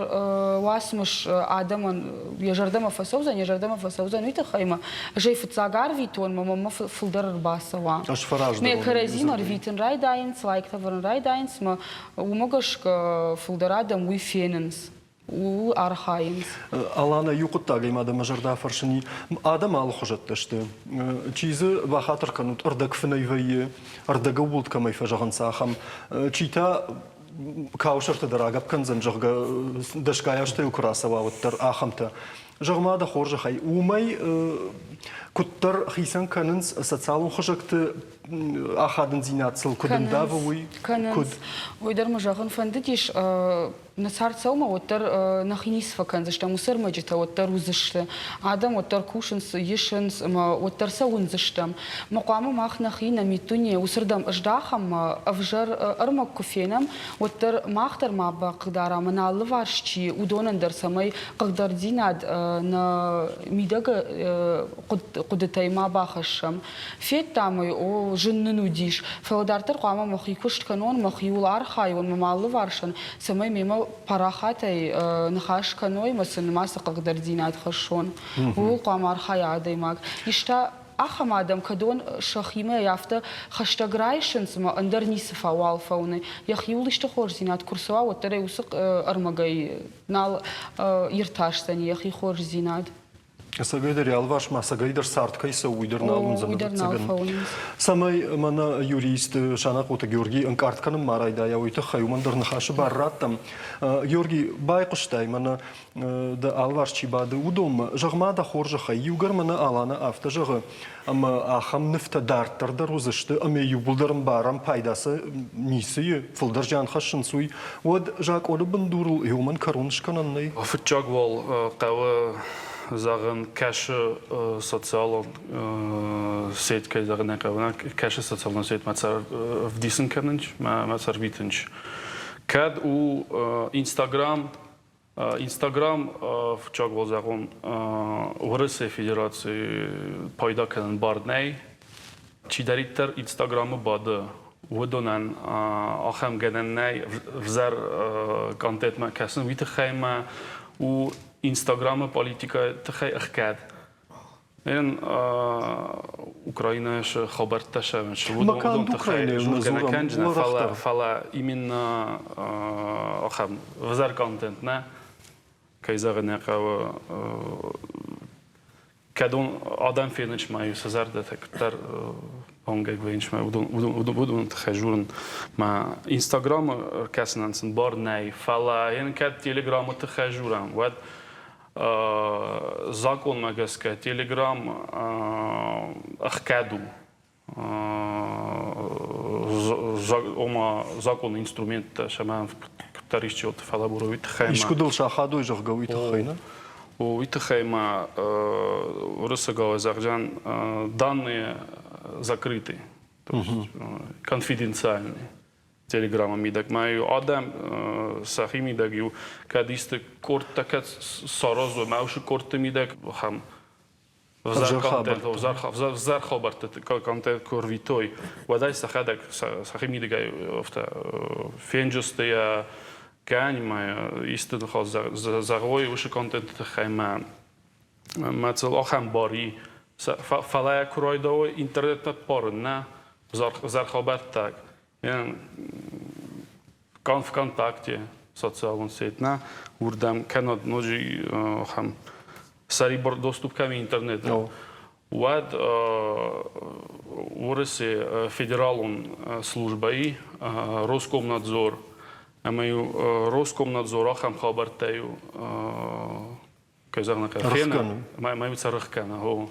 уацмыс адӕмӕн йӕ зӕрдӕмӕ фӕцӕудзӕн, йӕ зӕрдӕмӕ фӕцӕудзӕн, уый тыххӕй мӕ ӕз ӕй фыццаг арвитон, мӕ мӕнмӕ фылдӕр ӕрбацӕуа. Мӕ кӕрӕдзимӕ ӕрвитын райдайынц, лайктӕ вӕрын райдайынц, мӕ уымӕ гӕсгӕ фылдӕр адӕм уый фенынц ууыл архайынц. Алана, иу хъуыддагӕй ма дӕ мӕ зӕрдӕ фӕрсыни. Адӕм алыхуызӕттӕ сты. Чи дзы, бахатыр кӕнут, ӕрдӕгфынӕй вӕййы, ӕрдӕгӕууылд кӕмӕй фӕзӕгъынц, ахӕм. Чи та каусӕрты дӕр агӕпп кӕндзӕн, зӕгъгӕ, дӕсгай азтӕ-иу куы рацӕуа, уӕддӕр ахӕмтӕ. Зӕгъ-ма дӕ хорзӕхӕй, уымӕй куыддӕр хицӕн кӕнынц социалон хызӕгты ахадындзинад сыл куыд ӕндавы, уый? Кӕнынц. Куыд? Уый дӕр мӕ зӕгъын фӕндыдис, нӕ цард цӕуы уӕддӕр нӕхи ницы фӕкӕндзыстӕм, уыцы ӕрмӕджытӕ уӕддӕр уыдзысты. Адӕм уӕддӕр кусынц, исынц ӕмӕ уӕддӕр сӕ уындзыстӕм. Мӕ хъуамӕ мах нӕхи нӕ миддуне уыцырдӕм ыздахӕм, ӕвзӕр ӕрмӕг куы фенӕм, уӕддӕр мах дӕр ма бахъыгдарӕм, нӕ алыварс чи, уыдонӕн дӕр, цӕмӕй хъыгдарддзинад нӕ мидӕг хъуыдытӕй ма бахӕссӕм. Федтам ӕй, о, зын нын уыдис, фӕлӕ дарддӕр хъуамӕ мӕхи куыст кӕнон, мӕхиуыл архайон, мӕ алыварсӕн, цӕмӕй мемӕ парахатӕй ныхас кӕной ӕмӕ сын мацы хъыгдарддзинад хӕссон. Ууыл хъуамӕ архайа адӕймаг. Ис та ахӕм адӕм, кӕдон сӕхимӕ афтӕ хӕстӕг райсынц ӕмӕ ӕндӕр ницы фӕуал фӕуыны. Йӕхиуыл исты хорздзинад куы рцӕуа, уӕддӕр ӕй уыцы ӕрмӕгӕй нал иртасдзӕни йӕхи хорздзинад. Ӕцӕгӕйдӕр йӕ алыварсмӕ ӕцӕгӕйдӕр цард кӕй цӕуы, уый дӕр нал уындзӕн, ӕвӕццӕгӕн. Цӕмӕй мӕнӕ юрист Санахъоты Георгий ӕнкъард кӕнын ма райдайа, уый тыххӕй уымӕн дӕр ныхасы бар раттӕм. Георгий, байхъуыстай мӕнӕ дӕ алыварс чи бады, уыдонмӕ. Зӕгъ-ма дӕ хорзӕхӕй, иугӕр мӕнӕ Алана афтӕ зӕгъы, ӕмӕ ахӕм нывтӕ дарддӕр дӕр уыдзысты ӕмӕ иууылдӕр ӕмбарӕм, пайда сӕ ницы и, фылдӕр зиан хӕссынц, уый, уӕд закъоны бындурыл уымӕн кӕрон скӕнӕн нӕй? Фыццаг уал хъӕуы зӕгъын, кӕсы социалон сеть, кӕй зӕгъын ӕй хъӕуы, кӕсы социалон сеть мӕ ӕвдисын кӕнынч, мӕ цӕрвитынч. Кӕд у Инстаграм, Инстаграм фыццаг уал зӕгъон, Уӕрӕсейы Федерацийы пайда кӕнын бар нӕй. Чидӕриддӕр Инстаграмы бады, уыдонӕн ахӕм гӕнӕн нӕй ӕвзӕр контентмӕ кӕсын. Уый тыххӕй ма у Инстаграмы политикӕ тыххӕй ӕхгӕд. Ен Украинӕйы цы хабӕрттӕ сӕвынц, уыдон тыххӕй зонгӕ нӕ кӕнджынӕ, фӕлӕ, фӕлӕ именно ахӕм ӕвзӕр контент нӕ, кӕй зӕгъын ӕй хъӕуы, кӕдон адӕм фенынц ма сӕ зӕрдӕтӕ куыддӕр бауынгӕг вӕййынц ма уыдон тыххӕй дзурын. Ма Инстаграмы кӕсынӕн сын бар нӕй, фӕлӕ йын кӕд Телеграмы тыххӕй дзурӕм, уӕд Закъонмӕ гӕсгӕ Телеграм ӕхгӕд у. Ома закъоны инструменттӕ сӕмӕ куыддӕр исчи фӕлӕбуры, уый тыххӕй. Искуы дыл сахадой, зӕгъгӕ, уый тыххӕй, нӕ? Уый тыххӕй ма уырыссагау зӕгъдзӕн данные закрыты, то есть конфиденциальные. Телеграммы мидӕг ма-иу адӕм сӕхи мидӕг-иу кӕд исты къордтӕ кӕд саразой, ма уыцы къордты мидӕг ахӕм ӕвзӕр хабӕртты контент куы рвитой, уӕд ӕй сӕхӕдӕг сӕхи мидӕгӕй афтӕ фенджысты йӕ кӕнимӕ исты ныхас зӕгъой уыцы контенты тыххӕй мӕ мӕ цыл ахӕм бар и. Фӕлӕ куы райдайой интернетмӕ ппарын, нӕ, зӕрхабӕрттаг, ВКонтакте социалон сеть нӕ, уырдӕм кӕнӕд ноджы ахӕм сӕрибар доступ кӕм интернеты, уӕд Уӕрӕсе федералон службӕйы Роскомнадзор ӕмӕ-иу Роскомнадзор ахӕм хабӕрттӕ-иу кӕй зӕгъын фена, ӕмӕ-иу цӕрых кӕна, о.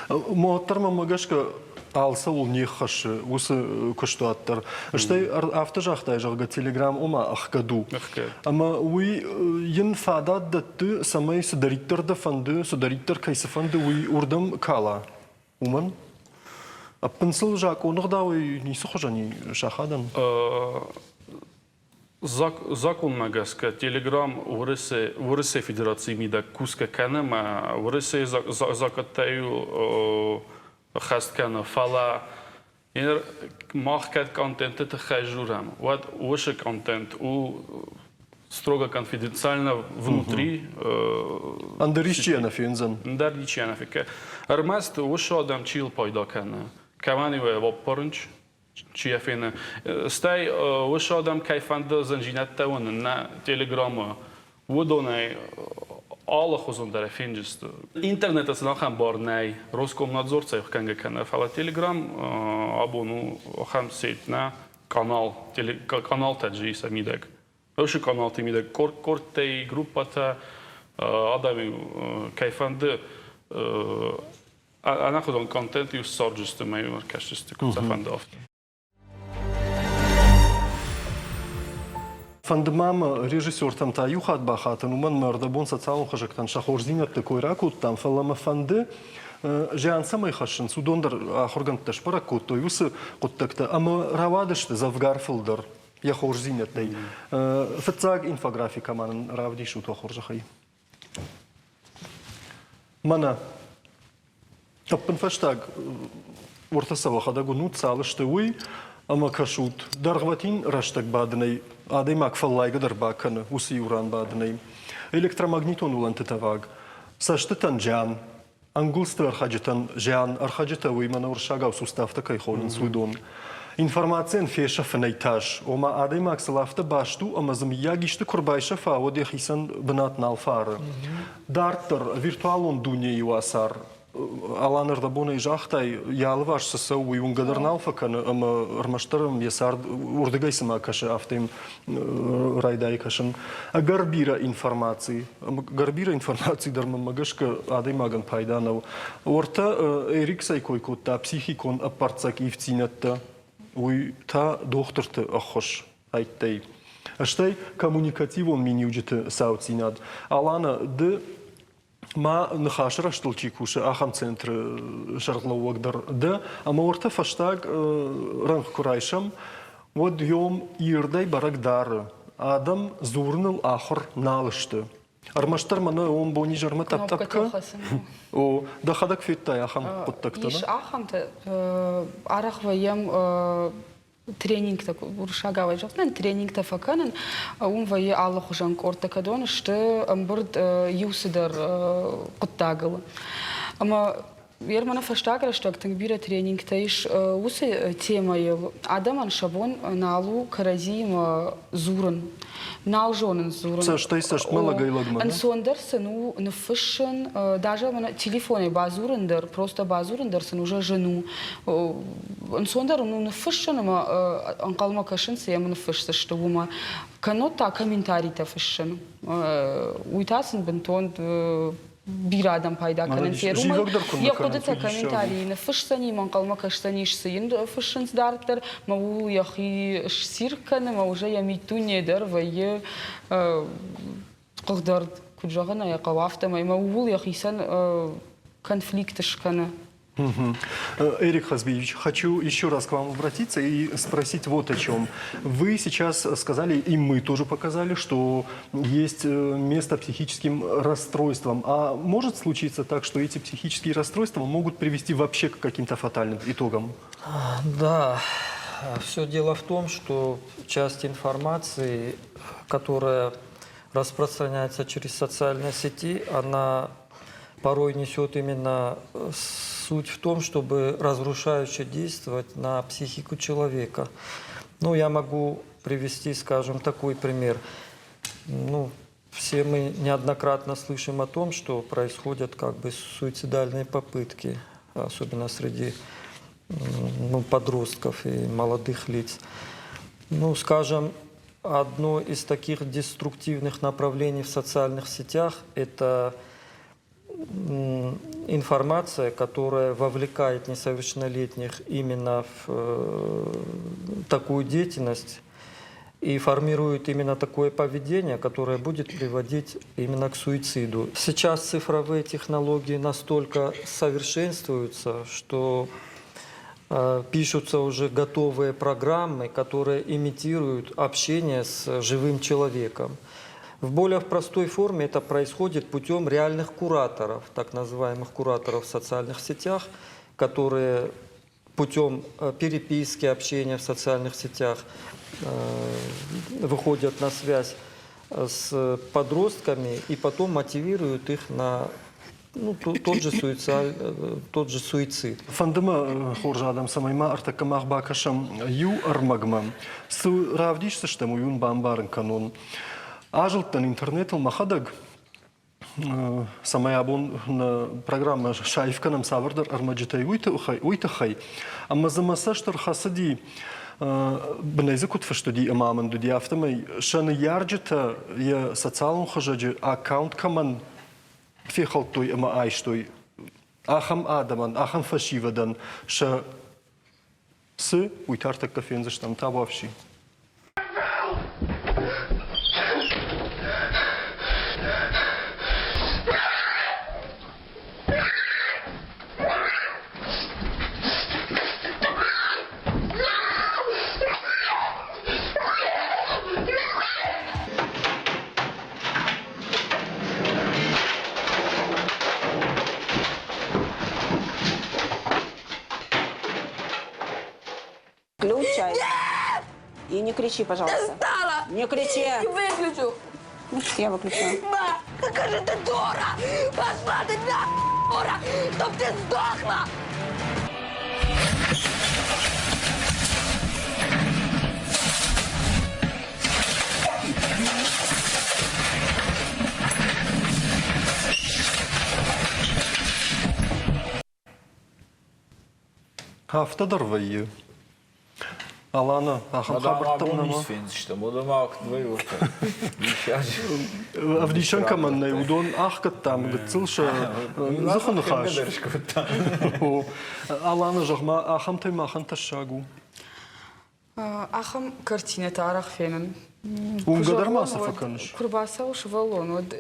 Уӕддӕр мӕмӕ гӕсгӕ алцӕуыл не ххӕссы уыцы куыстуат дӕр. Стӕй афтӕ загътай, зӕгъгӕ, Телеграм ома ӕхгӕд у. Ӕмӕ уый йын фадат дӕтты, цӕмӕй цыдӕриддӕр дӕ фӕнды, цыдӕриддӕр кӕй цы фӕнды, уый уырдӕм кала. Уымӕн? Ӕппын сыл закъоны гъдауӕй ницы хуызӕн и сахадӕн? Закъонмӕ гӕсгӕ Телеграм Уӕрӕсейы Федерацийы мидӕг кусгӕ кӕны ӕмӕ Уӕрӕсейы закъӕттӕй ӕххӕст кӕны, фӕлӕ ныр мах кӕд контенты тыххӕй дзурӕм, уӕд уыцы контент у строго конфиденциально внутри. Ӕндӕр исчи нӕ фендзӕн. Ӕндӕр ничи нӕ фенкӕ. Ӕрмӕст уыцы адӕм чи йыл пайда кӕны, кӕмӕн-иу баппарынч, чи йӕ фены. Стӕй уыцы адӕм кӕй фӕнды зындзинӕдтӕ уынын нӕ Телеграмы, уыдонӕй алыхуызон дӕр фенджысты. Интернеты сын ахӕм бар нӕй, Роскомнадзор цӕй кӕнгӕ кӕны, фӕлӕ Телеграм абон у ахӕм сеть нӕ, канал, каналтӕ джи сӕ мидӕг. Уыцы каналты мидӕг къордтӕй группӕтӕ. Адӕм-иу кӕй фӕнды ӕнӕхуызон контент-иу ссардзысты ӕмӕ-иу ӕркӕсдзысты, куыд сӕ фӕнды, афтӕ. Фӕнды ма мӕ режиссертӕм та иу хатт бахатын, уымӕн мӕ ӕрдӕбон социалон хызӕгтӕн сӕ хорздзинӕдты кой ракодтам, фӕлӕ мӕ фӕнды, зиан цӕмӕй хӕссынц, уыдон дӕр ахуыргӕндтӕ сбӕрӕг кодтой уыцы хъуыддӕгтӕ ӕмӕ рауадысты дзӕвгар фылдӕр йӕ хорздзинӕдтӕй. Фыццаг инфографикӕ ма нын равдисут уӕ хорзӕхӕй. Мӕнӕ ӕппынфӕстаг уӕртӕ сӕ уӕхӕдӕг уынут, цал сты, уый, ӕмӕ кӕсут, дӕргъвӕтин рӕстӕг бадынӕй адӕймаг фӕллайгӕ дӕр бакӕны уыцы иу ран бадынӕй. Электромагнитон уылӕнты тӕваг, цӕстытӕн зиан, ӕнгуылдзты ӕрхӕджытӕн зиан, ӕрхӕджытӕ уый мӕнӕ уырыссагау суставтӕ кӕй хонынц, уыдон. Информацийӕн фесӕфынӕй тас, ома адӕймаг сыл афтӕ баст у, ӕмӕ дзы мыййаг исты куы рбайсӕфа, уӕд йӕхицӕн бынат нал фӕары. Дарддӕр виртуалон дунейы уацар Алан ӕрдӕбонӕй загътай, йӕ алыварс цы цӕуы, уый уынгӕ дӕр нал фӕкӕны ӕмӕ ӕрмӕстдӕр ӕм йӕ цард уырдыгӕй цыма кӕсы, афтӕ йӕм райдайы кӕсын. Ӕгӕр бирӕ информаци, ӕгӕр бирӕ информаци дӕр мӕнмӕ гӕсгӕ адӕймагӕн пайда нӕу. Уӕртӕ Эрик цӕй кой кодта психикон ӕппӕрццӕг ивддзинӕдтӕ, уый та дохтырты ӕххуыс хӕйттӕй. Стӕй коммуникативон миниуджыты цауддзинад. Алана, ды ма ныхасы рӕзтыл чи кусы, ахӕм центры сӕргълӕууӕг дӕр дӕ, ӕмӕ уӕртӕ фӕстаг рӕнхъ куы райсӕм, уӕд йом ирдӕй бӕрӕг дары, адӕм дзурыныл ахуыр нал сты. Ӕрмӕстдӕр мӕнӕ уым бонизӕрмӕ тъӕпп-тъӕпп кӕ. О, дӕхӕдӕг федтай ахӕм хъуыддӕгтӕ? Ис ахӕмтӕ. Арӕх вӕййӕм тренингтӕ, уырыссагау зӕгъдзынӕн, тренингтӕ фӕкӕнын. Уым вӕййы алыхуызӕн къордтӕ, кӕдон сты ӕмбырд иу цыдӕр хъуыддагыл. Ӕмӕ Ерманы фӕстаг рӕстӕг тынг бирӕ тренингтӕ ис уыцы темӕйыл. Адӕмӕн сӕ бон нал у кӕрӕдзиимӕ дзурын, нал зонынц дзурын. Цӕстӕй цӕстмӕ, лӕгӕй-лӕгмӕ. Ӕнцондӕр сын у ныффыссын, даже телефонӕй бадзурын дӕр, просто бадзурын дӕр сын уже зын у. Ӕнцондӕр у ныффыссын ӕмӕ ӕнхъӕлмӕ кӕсын, цы йӕм ныффысдзысты, уымӕ. Кӕннод та комментаритӕ фыссын. Уый та сын бынтон бирӕ адӕм пайда кӕнынц йӕ йӕ хъуыдытӕ комментарийы ныффысдзӕни, мӕ ӕнхъӕлмӕ кӕсдзӕнис, цы йын фыссынц дарддӕр, мӕ ууыл йӕхи ссирк кӕны, мӕ уже йӕ миддуне дӕр вӕййы хъыгдард, куыд зӕгъын ӕй хъӕуы, афтӕмӕй мӕ ууыл йӕхицӕн конфликт скӕны. Эрик Хазбиевич, хочу еще раз к вам обратиться и спросить вот о чем. Вы сейчас сказали, и мы тоже показали, что есть место психическим расстройствам. А может случиться так, что эти психические расстройства могут привести вообще к каким-то фатальным итогам? Да, все дело в том, что часть информации, которая распространяется через социальные сети, она порой несет именно суть в том, чтобы разрушающе действовать на психику человека. Ну, я могу привести, скажем, такой пример. Ну, все мы неоднократно слышим о том, что происходят как бы суицидальные попытки, особенно среди ну, подростков и молодых лиц. Ну, скажем, одно из таких деструктивных направлений в социальных сетях – это информация, которая вовлекает несовершеннолетних именно в такую деятельность и формирует именно такое поведение, которое будет приводить именно к суициду. Сейчас цифровые технологии настолько совершенствуются, что пишутся уже готовые программы, которые имитируют общение с живым человеком. В более простой форме это происходит путем реальных кураторов, так называемых кураторов в социальных сетях, которые путем переписки, общения в социальных сетях выходят на связь с подростками и потом мотивируют их на ну, тот же суицид, тот же суицид. Фӕнды мӕ, хорз адӕм, цӕмӕй ма ӕртӕккӕ мах бакӕсӕм иу ӕрмӕгмӕ. Цы равдисдзыстӕм, уый уын бамбарын кӕнон. Азылдтӕн интернетыл мӕхӕдӕг, цӕмӕй абон нӕ программӕ саив кӕнӕм цавӕрдӕр ӕрмӕджытӕй, уый тыххӕй. Ӕмӕ дзы мӕ цӕст ӕрхӕцыди. Бынӕй дзы куыд фыст уыди ӕмӕ амынд уыди, афтӕмӕй сӕ ныййарджытӕ йӕ социалон хызӕджы аккаунт кӕмӕн фехӕлдтой ӕмӕ айстой, ахӕм адӕмӕн, ахӕм фӕсивӕдӕн сӕ цы, уый та ӕртӕккӕ фендзыстӕм табуафси. Включай. Нет! И не кричи, пожалуйста. Достала! Не кричи! Не выключу! Я выключаю. Ма, какая же ты дура! Пошла ты на дура! Чтоб ты сдохла! Афтӕ дӕр вӕййы. Алана, ахӕм хабӕрттӕм нӕма? фендзыстӕм, уӕдӕ ма куыд вӕййы, уӕддӕр. Ӕвдисӕн кӕмӕн нӕй, уыдон ӕхгӕдтам гыццыл сӕ дзыхы ныхас. Алана, зӕгъ-ма, ахӕмтӕй махӕн тӕссаг у? Ахӕм картинӕтӕ арӕх фенын. Уынгӕ дӕр ма цы фӕкӕныс? Куы рбацӕуы сывӕллон, уӕд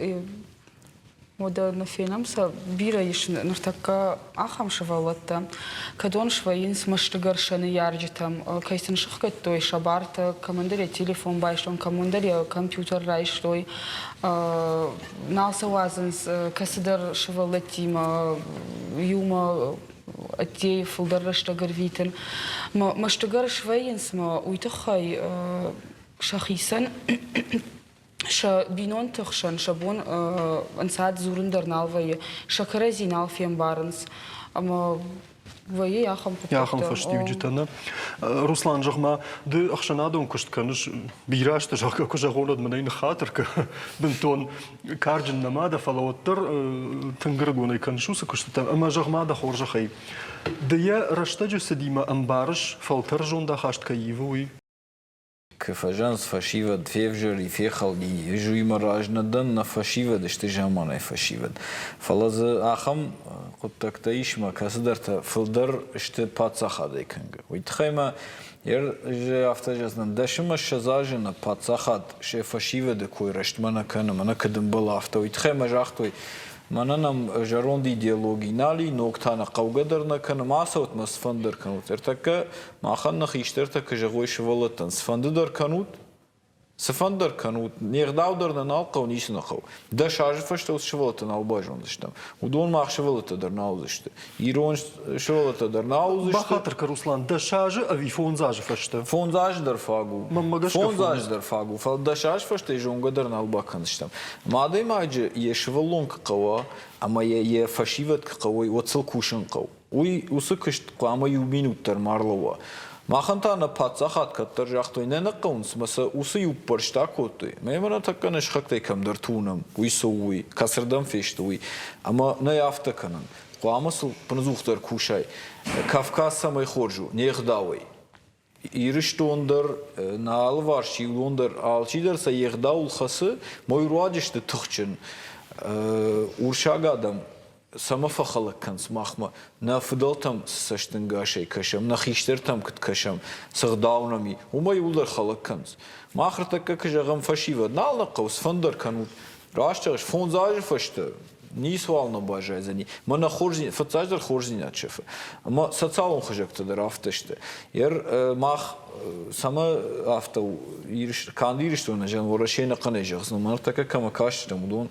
уӕдӕ нӕ фенӕм сӕ бирӕ ис ныртӕккӕ ахӕм сывӕллӕттӕ, кӕдон свӕййынц мӕстыгӕр сӕ ныййарджытӕм, кӕй сын сыхгӕдтой сӕ бартӕ, кӕмӕндӕр йӕ телефон байстой, кӕмӕндӕр йӕ компьютер райстой, нал сӕ уадзынц кӕцыдӕр сывӕллӕттимӕ иумӕ ӕддейы фылдӕр рӕстӕг ӕрвитын. Мӕстыгӕр свӕййынц мӕ уый тыххӕй сӕхицӕн сӕ бинонты хсӕн сӕ бон ӕнцад дзурын дӕр нал вӕййы, сӕ кӕрӕдзи нал фембарынц. Ӕмӕ вӕййы ахӕм хъуыддӕгтӕ. Ахӕм фӕстиуджытӕ, нӕ? Руслан, зӕгъ-ма, ды ӕхсӕнадон куыст кӕныс, бирӕ азты, зӕгъгӕ, куы зӕгъон, уӕд мын ӕй ныххатыр кӕ, бынтон карджын нӕма дӕ, фӕлӕ уӕддӕр тынг ӕрыгонӕй кӕныс уыцы куыстытӕ. Ӕмӕ зӕгъ-ма дӕ хорзӕхӕй, ды йӕ рӕстӕджы цыдимӕ ӕмбарыс, фӕлтӕр зондахаст кӕй ивы, уый? Куы фӕзӕнц фӕсивӕд февзӕри, фехӕлди, ӕз уыимӕ раз нӕ дӕн, нӕ фӕсивӕд сты заманайы фӕсивӕд. Фӕлӕ дзы ахӕм хъуыддӕгтӕ ис мӕ кӕцыдӕртӕ фылдӕр сты паддзахадӕй кӕнгӕ. Уый тыххӕй мӕ афтӕ зӕгъдзынӕн, дӕсымӕ 20 азы нӕ паддзахад сӕ фӕсивӕды кой рӕстмӕ нӕ кӕны, мӕнӕ куыд ӕмбӕлы, афтӕ. Уый тыххӕй мӕ загътой, мӕнӕ нӕм зӕронд идеологи нал и, ног та нӕ хъӕугӕ дӕр нӕ кӕны, ма ацӕут мӕ цыфӕнды дӕр кӕнут. Ӕртӕккӕ махӕн нӕ хистӕртӕ куы зӕгъой сывӕллӕттӕн, цыфӕнды дӕр кӕнут, цыфӕнды дӕр кӕнут, не гъдау дӕр нӕ нал хъӕуы, ницы нӕ хъӕуы. Дӕс азы фӕстӕ уыцы сывӕллӕттӕ нал базондзыстӕм. Уыдон мах сывӕллӕттӕ дӕр нал уыдзысты. Ирон сывӕллӕттӕ дӕр нал уыдзысты. Бахатыр кӕн, Руслан, дӕс азы ӕви фондз азы фӕстӕ? Фондз азы дӕр фаг у. Мӕнмӕ гӕсгӕ Фондз азы дӕр фаг у, фӕлӕ дӕс азы фӕстӕ зонгӕ дӕр нал бакӕндзыстӕм. Ӕмӕ адӕймаджы йӕ сывӕллон куы хъӕуа ӕмӕ йӕ йӕ фӕсивӕд куы хъӕуой, уӕд сыл кусын хъӕуы. Уый уыцы куыст хъуамӕ иу минут дӕр ма рлӕууа. Махӕн та нӕ паддзахад кӕддӕр загътой, нӕ нӕ хъӕуынц ӕмӕ сӕ уыцы иу ппӕрст акодтой. Мӕ мӕнӕ тӕккӕ нӕ сыхӕгтӕй кӕмдӕрты уынӕм, уый цы у, уый, кӕцырдӕм фесты, уый. Ӕмӕ нӕй афтӕ кӕнӕн. Хъуамӕ сыл ӕппынӕдзухдӕр кусай. Кавказ цӕмӕй хорз у? Не гъдауӕй. Ирыстон дӕр, нӕ алыварс иуон дӕр, алчидӕр сӕ йе гъдауыл хӕцы, мой руаджы сты тыхджын. Урсаг адӕм цӕмӕ фӕхӕлӕг кӕнынц махмӕ? Нӕ фыдӕлтӕм цы цӕстӕнгасӕй кӕсӕм, нӕ хистӕртӕм куыд кӕсӕм, цы гъдау нӕм и, уымӕй иууылдӕр хӕлӕг кӕнынц. Мах ӕртӕккӕ куы зӕгъӕм фӕсивӕд, нал нӕ хъӕуы, цыфӕнды дӕр кӕнут. Раст зӕгъыс, фондз азы фӕстӕ ницуал нӕ баззайдзӕни. Мӕнӕ хорздзинад, фыццаджыдӕр хорздзинад сӕфы. Ӕмӕ социалон хызӕгтӕ дӕр афтӕ сты. Ер мах цӕмӕ афтӕ у, канд Ирыстоны зӕгъын, Уӕрӕсейы ӕнӕхъӕнӕй зӕгъдзынӕн, мӕ ныртӕккӕ кӕмӕ кастыстӕм, уыдон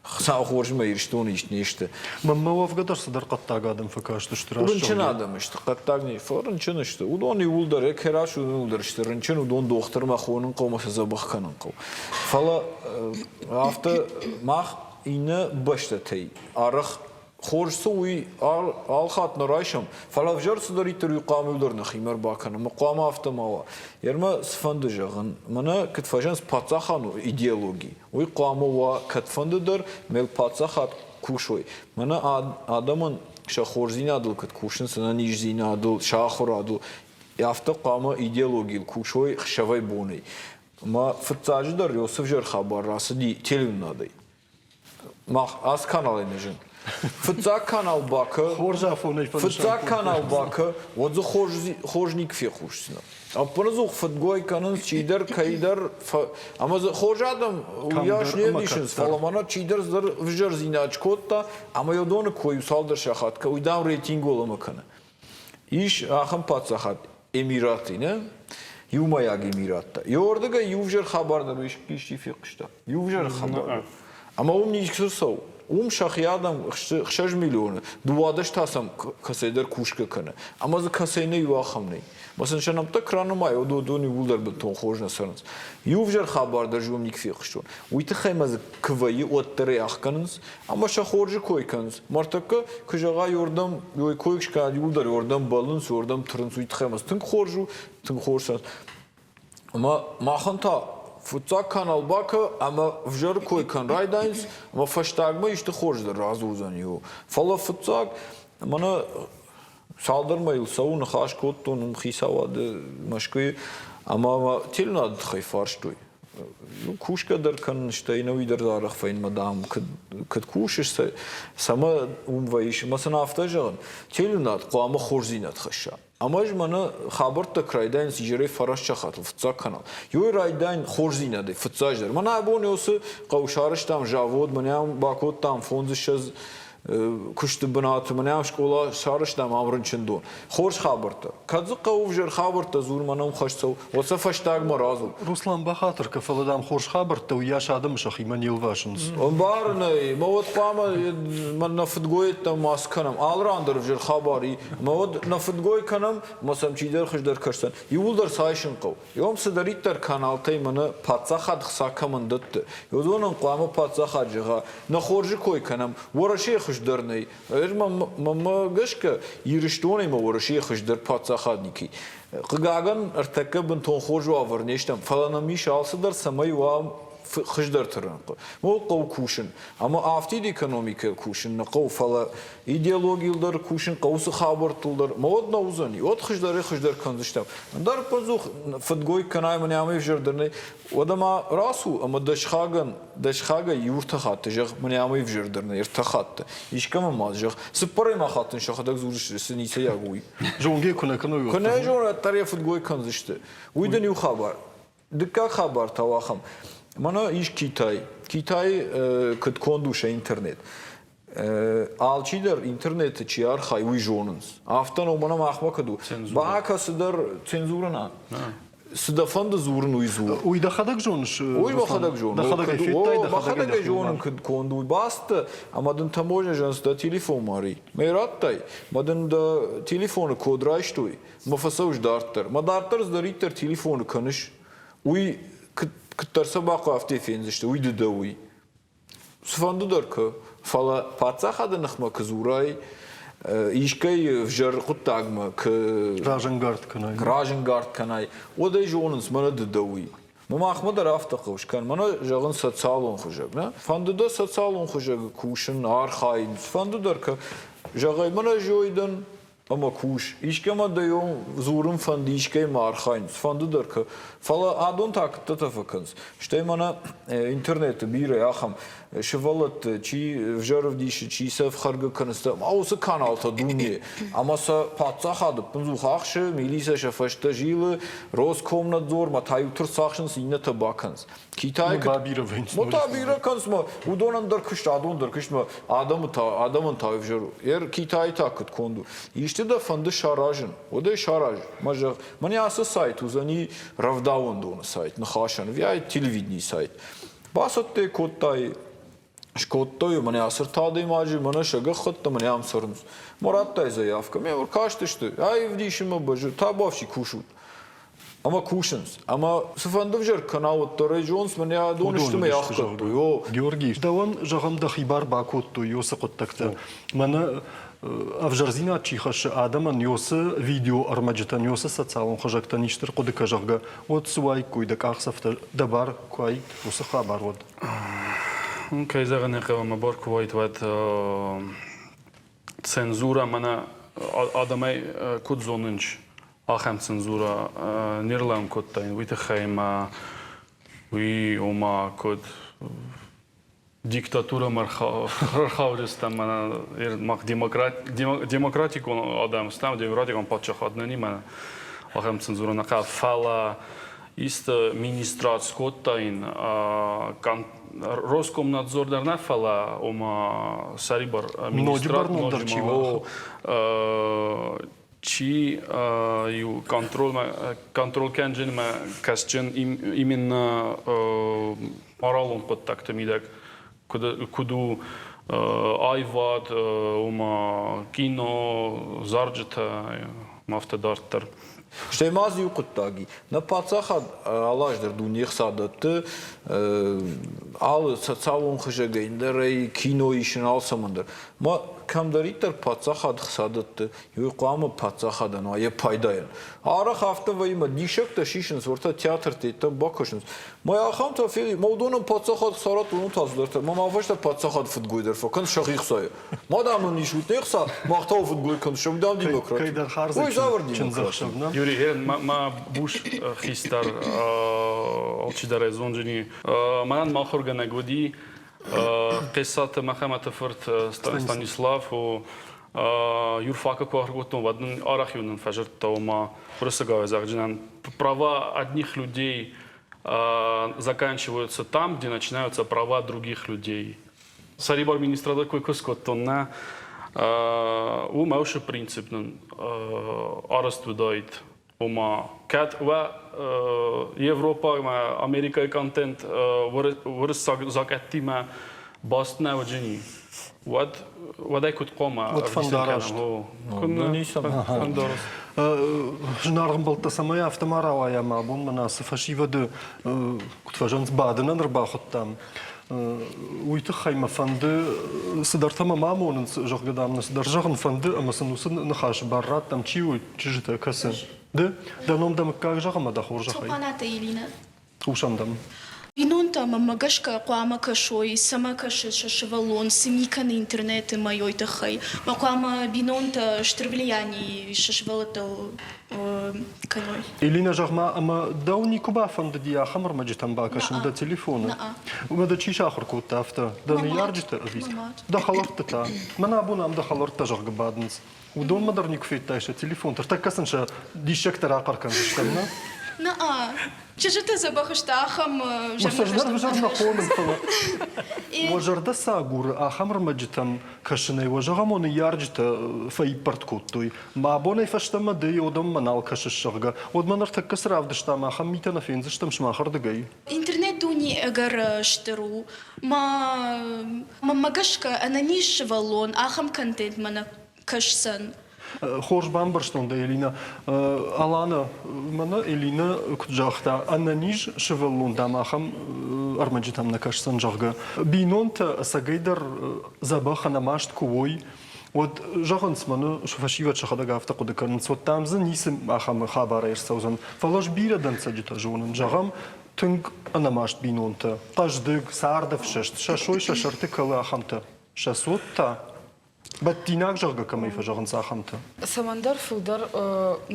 Хуыцау хорзмӕ Ирыстоны ист не сты. Мӕнмӕ уӕвгӕ дӕр цыдӕр хъӕддаг адӕм фӕкастысты раст Рынчын адӕм сты, хъӕддаг не, фӕлӕ рынчын сты. Уыдон иууылдӕр, кӕй рас, уыдон иууылдӕр сты рынчын, уыдон дохтырмӕ хонын хъӕуы ӕмӕ сӕ дзӕбӕх кӕнын хъӕуы. Фӕлӕ афтӕ мах иннӕ бӕстӕтӕй арӕх хорз цы уый алхатт нӕ райсӕм, фӕлӕ ӕвзӕр цыдӕриддӕр уый хъуамӕ иу дӕр нӕхимӕ ӕрбакӕнӕм. Хъуамӕ афтӕ ма уа. Ермӕ цыфӕнды зӕгъын, мӕнӕ куыд фӕзӕнц паддзахадон идеологи, уый хъуамӕ уа кӕдфӕнды дӕр мел паддзахад кусой. Мӕнӕ адӕмӕн сӕ хорздзинадыл куыд кусынц, ӕнӕниздзинадыл, сӕ ахуырадыл. Афтӕ хъуамӕ идеологийыл кусой хсӕвӕй-бонӕй. Ӕмӕ фыццаджыдӕр цы взӕр хабар рацыди телеуынынадӕй. Мах ацы каналӕй нӕ зын. Фыццаг канал бакӕ. Хорз афонӕй Фыццаг канал бакӕ, уӕд дзы хорз, хорз никуы фехъусдзынӕ. Ӕппынӕдзух фыдгой кӕнынц чидӕр, кӕйдӕр, ӕмӕ дзы хорз адӕм уыйас не вдисынц, фӕлӕ мӕнӕ чидӕр цыдӕр ӕвзӕрдзинад скодта, ӕмӕ йӕ доны кой цалдӕр сахат, уый дам рейтинг уӕлӕмӕ кӕны. Ис ахӕм паддзахад Эмираты, нӕ? Иумӕйаг Эмираттӕ. Еуӕрдыгӕй иу ӕвзӕр хабар дӕр исчи фехъуыста. Иу ӕвзӕр хабар. Ӕмӕ уым ницы цӕуы. Уым сӕхи адӕм 6 миллионы, 12 та сӕм кӕцӕйдӕр кусгӕ кӕны. Ӕмӕ дзы кӕцӕй нӕ иу ахӕм нӕй. Мӕ сын сӕ нӕмттӕ куы ранымайой, уӕд уыдон иууылдӕр бынтон хорз нӕ цӕрынц. Иу ӕвзӕр хабар дӕр уым никуы фехъуыстон. Уый тыххӕй ма дзы куы вӕййы, уӕддӕр ӕй ӕхгӕнынц ӕмӕ сӕ хорзы кой кӕнынц. Мӕртӕккӕ куы зӕгъа, иуырдӕм уой кой скӕнӕд, иууылдӕр иуырдӕм бӕллынц, иуырдӕм тырынц, уый тыххӕй ӕмӕ тынг хорз у, тынг хорз цӕрынц. Ӕмӕ махӕн та фыццаг канал бакӕ ӕмӕ ӕвзӕр кой кӕн райдайынц, ӕмӕ фӕстагмӕ исты хорз дӕр радзурдзӕн иу. Фӕлӕ фыццаг, мӕнӕ цалдӕр мӕйыл цӕуы ныхас кодтон уым хицауады Мӕскуыйы ӕмӕ мӕ телеуынады тыххӕй фарстой. Кусгӕ дӕр кӕнын, стӕй нӕуи дӕр арӕх фӕйнмӕ, дам, куыд кусыс, цӕмӕ уым вӕййыс. Ӕмӕ сын афтӕ зӕгъын, телеуынад хъуамӕ хорздзинад хӕсса. Ӕмӕ ӕз мӕнӕ хабӕрттӕ куы райдайынц изӕрӕй фараст сахатыл фыццаг канал. Иуӕй райдайын хорздзинадӕй, фыццаджыдӕр. Мӕнӕ абон уыцы хъӕу сарӕзтам завод, мӕнӕ бакодтам фондзыссӕдз куысты бынаты, мӕнӕ скъола сарӕзтам ам рынчындон. Хорз хабӕрттӕ. Кӕд дзы хъӕуы ӕвзӕр хабӕрттӕ дзур, мӕнӕ уым хӕст цӕуы, уӕд сӕ фӕстагмӕ радзур. Руслан, бахатыр кӕ, фӕлӕ дам хорз хабӕрттӕ уыйас адӕмы сӕхимӕ не лвасынц. Ӕмбарын ӕй, мӕ уӕд хъуамӕ мӕн нӕ фыдгойӕдтӕм ма скӕнӕм. Алы ран дӕр ӕвзӕр хабар и. Мӕ уӕд нӕ фыдгой кӕнӕм, ӕмӕ сӕм чидӕр хуыздӕр кӕсдзӕн. Иууылдӕр сӕ айсын хъӕуы. Иом цыдӕриддӕр каналтӕй мӕнӕ паддзахад хца кӕмӕн дӕтты, уыдонӕн хъуамӕ паддзахад зӕгъа, нӕ хорзы кой кӕнӕм, Уӕрӕсейы хуыздӕр нӕй. Ӕз мӕнмӕ гӕсгӕ, Ирыстонӕй ма Уӕрӕсейы хуыздӕр паддзахад никуы. Хъыгагӕн, ӕртӕккӕ бынтон хорз уавӕр не стӕм, фӕлӕ нӕм ис алцыдӕр, цӕмӕй уа хуыздӕрты рӕнхъы. Мол хъӕуы кусын. Ӕмӕ афтид экономикӕйыл кусын нӕ хъӕуы, фӕлӕ идеологийыл дӕр кусын хъӕуы цы хабӕрттыл дӕр. Мӕ уӕд нӕ уыдзӕни, уӕд хуыздӕрӕй хуыздӕр кӕндзыстӕм. Ӕндӕр ӕппындзух фыдгой кӕнай мӕнӕ ам ӕвзӕрдӕр нӕй. Уӕдӕ ма рацу ӕмӕ дӕ сыхагӕн, дӕ сыхагӕй иу ӕртӕ хатты зӕгъ, мӕнӕ ам ӕвзӕрдӕр нӕй, ӕртӕ хатты. Искӕмӕн ма зӕгъ, цыппӕрӕм хатт ын сӕхӕдӕг дзурдзысты, цы ницӕйаг уый. Зонгӕ куы нӕ кӕной, Куы нӕ зоной, уӕддӕр йӕ фыдгой кӕндзысты. Уый дын иу хабар. Дыккаг хабар та у ахӕм. Мӕнӕ ис Китай. Китайы куыд конд у сӕ интернет. Алчидӕр интернеты чи архайы, уый зонынц. Афтӕ нӕу, мӕнӕ махмӕ куыд у. Бакӕцыдӕр цензурӕ нӕ. Цы дӕ фӕнды дзурын, уый дзур. Уый дӕхӕдӕг зоныс? Уый мӕхӕдӕг зонын. Дӕхӕдӕг ӕй федтай, дӕхӕдӕг ӕй зонын, куыд конд у. Бацыдтӕ ӕмӕ дын таможня зӕгъынц, дӕ телефон мари. Мӕ радтай, мӕ дын дӕ телефоны код райстой, мӕ фӕцӕуыс дарддӕр. Мӕ дарддӕр цыдӕриддӕр телефоны кӕныс, уый куыддӕр сӕ бахъуа, афтӕ фендзысты, уый ды дӕ, уый. Цыфӕнды дӕр куы, фӕлӕ паддзахады ныхмӕ куы дзурай, искӕй ӕвзӕр хъуыддагмӕ куы разӕнгард кӕнай, разӕнгард кӕнай, уӕд ӕй зонынц, мӕнӕ ды дӕ, уый. Махмӕ дӕр афтӕ хъӕуы скӕн, мӕнӕ зӕгъын социалон хуызӕг, нӕ? Фӕнды дӕ социалон хуызӕгы кусын, архайын, цыфӕнды дӕр кӕ, зӕгъай, мӕнӕ зой дӕн, ӕмӕ кус. Искӕмӕ дӕ дзурын фӕнды, искӕимӕ архайын, цыфӕнды дӕр кӕ. Фӕлӕ адон та куыдтӕтӕ фӕкӕнынц. Стӕй мӕнӕ интернеты бирӕ ахӕм сывӕллӕтты чи ӕвзӕр ӕвдисы, чи сӕ ӕфхӕргӕ кӕны, ӕмӕ уыцы каналтӕ дуне. Ӕмӕ сӕ паддзахад ӕппындзух ахсы, милицӕ сӕ фӕстӕ зилы, Роскомнадзормӕ та иуты рцахсынц, иннӕтӕ бакӕнынц. Китайы Ну, бабирӕ вӕййынц. Ну, та бирӕ кӕнынц ма уыдонӕн дӕр куыст, адон дӕр куыстмӕ, адӕмы та, адӕмӕн та ӕвзӕр у. Ер Китайы та куыд конд у? Исты дӕ фӕнды саразын, уӕд ӕй сараз. Мӕ зӕгъ, мӕнӕ ацы сайт уыдзӕни рӕвдауӕндоны сайт, ныхасӕн, ӕви телевиденийы сайт. Бацӕттӕ кодтай, скодтой, мӕнӕ ацы ртӕ адӕймаджы, мӕнӕ сӕ гӕххӕттӕ, мӕнӕ ам цӕрынц. Мӕ радтай заявкӕ, ме ркастысты, ай ӕвдисы мӕ бӕззы, табуафси кусут. Ӕмӕ кусынц. Ӕмӕ цыфӕнды ӕвзӕр кӕна, уӕддӕр ӕй зонынц, мӕнӕ адон сты мӕ ӕхгӕдтой. О. Георгий, дӕуӕн, зӕгъӕм, дӕхи бар бакодтой уыцы хъуыддӕгтӕ. Мӕнӕ ӕвзӕрдзинад чи хӕссы адӕмӕн, уыцы видеоӕрмӕджытӕн, уыцы социалон хызӕгтӕн исты рхъуыды кӕ, зӕгъгӕ, уӕд цы уаиккой дӕ къахдзӕфтӕ, дӕ бар куы уаид уыцы хабар, уӕд? Кӕй зӕгъын ӕй хъӕуы, мӕ бар куы уаид, уӕд цензурӕ мӕнӕ адӕмӕй куыд зонынц? Ахӕм цензурӕ не рлӕууын кодтаин, уый тыххӕй ӕмӕ уый, ома, куыд диктатурӕмӕ ӕрхаудыстӕм, мах демократикон адӕм стӕм, демократикон паддзахад нӕ нимӕ ахӕм цензурӕ нӕ хъӕуы, фӕлӕ исты министрад скодтаин, Роскомнадзор дӕр нӕ, фӕлӕ ома сӕрибар министрад ноджы чи чи иу контроль кӕнджынмӕ кӕсджын именно моралон хъуыддӕгты мидӕг куыд у аивад, ома кино, зарджытӕ, афтӕ дарддӕр. Стӕй ма дзы иу хъуыддаг и. Нӕ паддзахад алы аз дӕр дуне хца дӕтты алы социалон хызӕгӕй ӕндӕрӕй, кино исын, алцӕмӕн дӕр. Ма кӕмдӕриддӕр паддзахад хца дӕтты, уый хъуамӕ паддзахадӕн уа йӕ пайдайӕн. Арӕх афтӕ вӕййы, мӕ диссӕгтӕ сисынц, уӕртӕ театрты йедтӕм бакӕсынц. Мӕ ахӕмтӕ фели, мӕ уыдонӕн паддзахад хца радта, уыдон та цыдӕртӕ. Мӕ ма фӕстӕ паддзахад фыдгой дӕр фӕкӕн сӕхи хцайы. Ма дам нын исут не хца, мах та фыдгой кӕнсӕм, дам демократи. Кӕйдӕр хардзӕй Ой, цавӕр демократи? Юрий, мӕ бус хистӕр алчидӕр ӕй зонджыни. Мӕнӕн мӕ ахуыргӕнӕг уыди Хъесаты Мӕхӕмӕты фырт Станислав. Юрфакы куы ахуыр кодтон, уӕд нын арӕх-иу нын фӕзырдта, ома уырыссагау зӕгъджынӕн права одних людей заканчиваются там, где начинаются права других людей. Сӕрибар министрады кой куы скодтон, нӕ, уым ӕвсы принцип нын арӕзт уыдаид. Ома, кӕд уӕ Европа ӕмӕ Америкӕйы контент уырыссаг закъӕттимӕ баст нӕ уыджыни, уӕд уӕдӕй куыд хъуамӕ Уӕд фӕндараст. Фӕндараст. Зынаргъ ӕмбӕлттӕ, цӕмӕй афтӕ ма рауайа, ӕмӕ абон мӕнӕ ацы фӕсивӕды, куыд фӕзӕгъынц, бадынӕн ӕрбахуыдтам, уый тыххӕй мӕ фӕнды, цыдӕртӕ мӕм амонынц, зӕгъгӕ, дам, нӕ цыдӕр зӕгъын фӕнды, ӕмӕ сын уыцы ныхасы бар раттӕм, чи у чызджытӕ, кӕцы? Ды? Дӕ ном дӕ мыггаг зӕгъ ӕмӕ дӕ хорзӕхӕй. Цопанаты Элинӕ. Хъусӕм дӕм. Бинонтӕ мӕнмӕ гӕсгӕ хъуамӕ кӕсой, цӕмӕ кӕсы сӕ сывӕллон, цы ми кӕны интернеты мӕйой тыххӕй. Мӕ хъуамӕ бинонтӕ стыр влияние сӕ сывӕллӕттыл кӕной. Элина, зӕгъ-ма, ӕмӕ дӕу никуы бафӕндыди ахӕм ӕрмӕджытӕм бакӕсын дӕ телефоны? Уымӕ дӕ чи сахуыр кодта афтӕ? Дӕ ныййарджытӕ ӕви? Дӕ хӕлӕртты та? Мӕнӕ абон ам дӕ хӕлӕрттӕ зӕгъгӕ бадынц. Уыдонмӕ дӕр никуы федтай сӕ телефон. Ныртӕккӕ сын сӕ диссӕгтӕ рахъӕр кӕндзыстӕм, нӕ? Нӕ, чызджытӕ дзӕбӕх сты ахӕм Сӕ зӕрдӕ нӕ хонынц, фӕлӕ уӕ зӕрдӕ цы агуры, ахӕм ӕрмӕджытӕм кӕсынӕй уӕ зӕгъӕм, уӕ ныййарджытӕ фӕиппӕрд кодтой. Мӕ абонӕй фӕстӕмӕ ды одӕммӕ нал кӕсыс, зӕгъгӕ, уӕд мӕ ныртӕккӕ цы равдыстам, ахӕм митӕ нӕ фендзыстӕм сымахӕрдыгӕй? Интернет дуне ӕгӕр стыр у. Мӕ гӕсгӕ, ӕнӕниз сывӕллон ахӕм контентмӕ нӕ кӕсдзӕн. Хорз бамбӕрстон дӕ, Элина. Алана, мӕнӕ Элина куыд загъта, ӕнӕниз сывӕллон, дам, ахӕм ӕрмӕджытӕм нӕ кӕсдзӕн, зӕгъгӕ. Бинонтӕ ӕцӕгӕйдӕр дзӕбӕх ӕнӕмаст куы уой, уӕд зӕгъынц, мӕнӕ фӕсивӕд сӕхӕдӕг афтӕ хъуыды кӕнынц, уӕд дам дзы ницы ахӕм хабарӕй ӕрцӕудзӕн. Фӕлӕ ӕз бирӕ дӕнцӕджытӕ зонын. Зӕгъӕм, тынг ӕнӕмаст бинонтӕ, хъӕздыг, цардӕфсӕст, сӕ сой сӕ сӕрты кӕлы ахӕмтӕ. Сӕ цот та бӕттинаг, зӕгъгӕ, кӕмӕй фӕзӕгъынц, ахӕмтӕ. Цӕмӕндӕр фылдӕр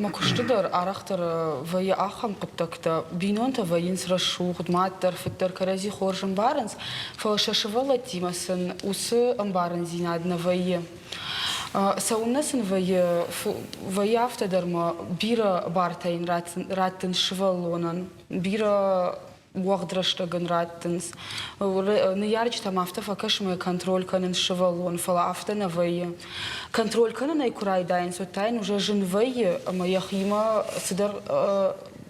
мӕ куысты дӕр арӕхдӕр вӕййы ахӕм хъуыддӕгтӕ. Бинонтӕ вӕййынц рӕсугъд, мад дӕр, фыд дӕр кӕрӕдзи хорз ӕмбарынц, фӕлӕ сӕ сывӕллӕттимӕ сын уыцы ӕмбарындзинад нӕ вӕййы. Цӕуылнӕ сын вӕййы, вӕййы афтӕ дӕр ма бирӕ бартӕ йын раттынц сывӕллонӕн, бирӕ уӕгъд рӕстӕг ын раттынц. Ныййарджытӕм афтӕ фӕкӕсы ӕмӕ контроль кӕнынц сывӕллон, фӕлӕ афтӕ нӕ вӕййы. Контроль кӕнын ӕй куы райдайынц, уӕд та йын уже зын вӕййы ӕмӕ йӕхимӕ цыдӕр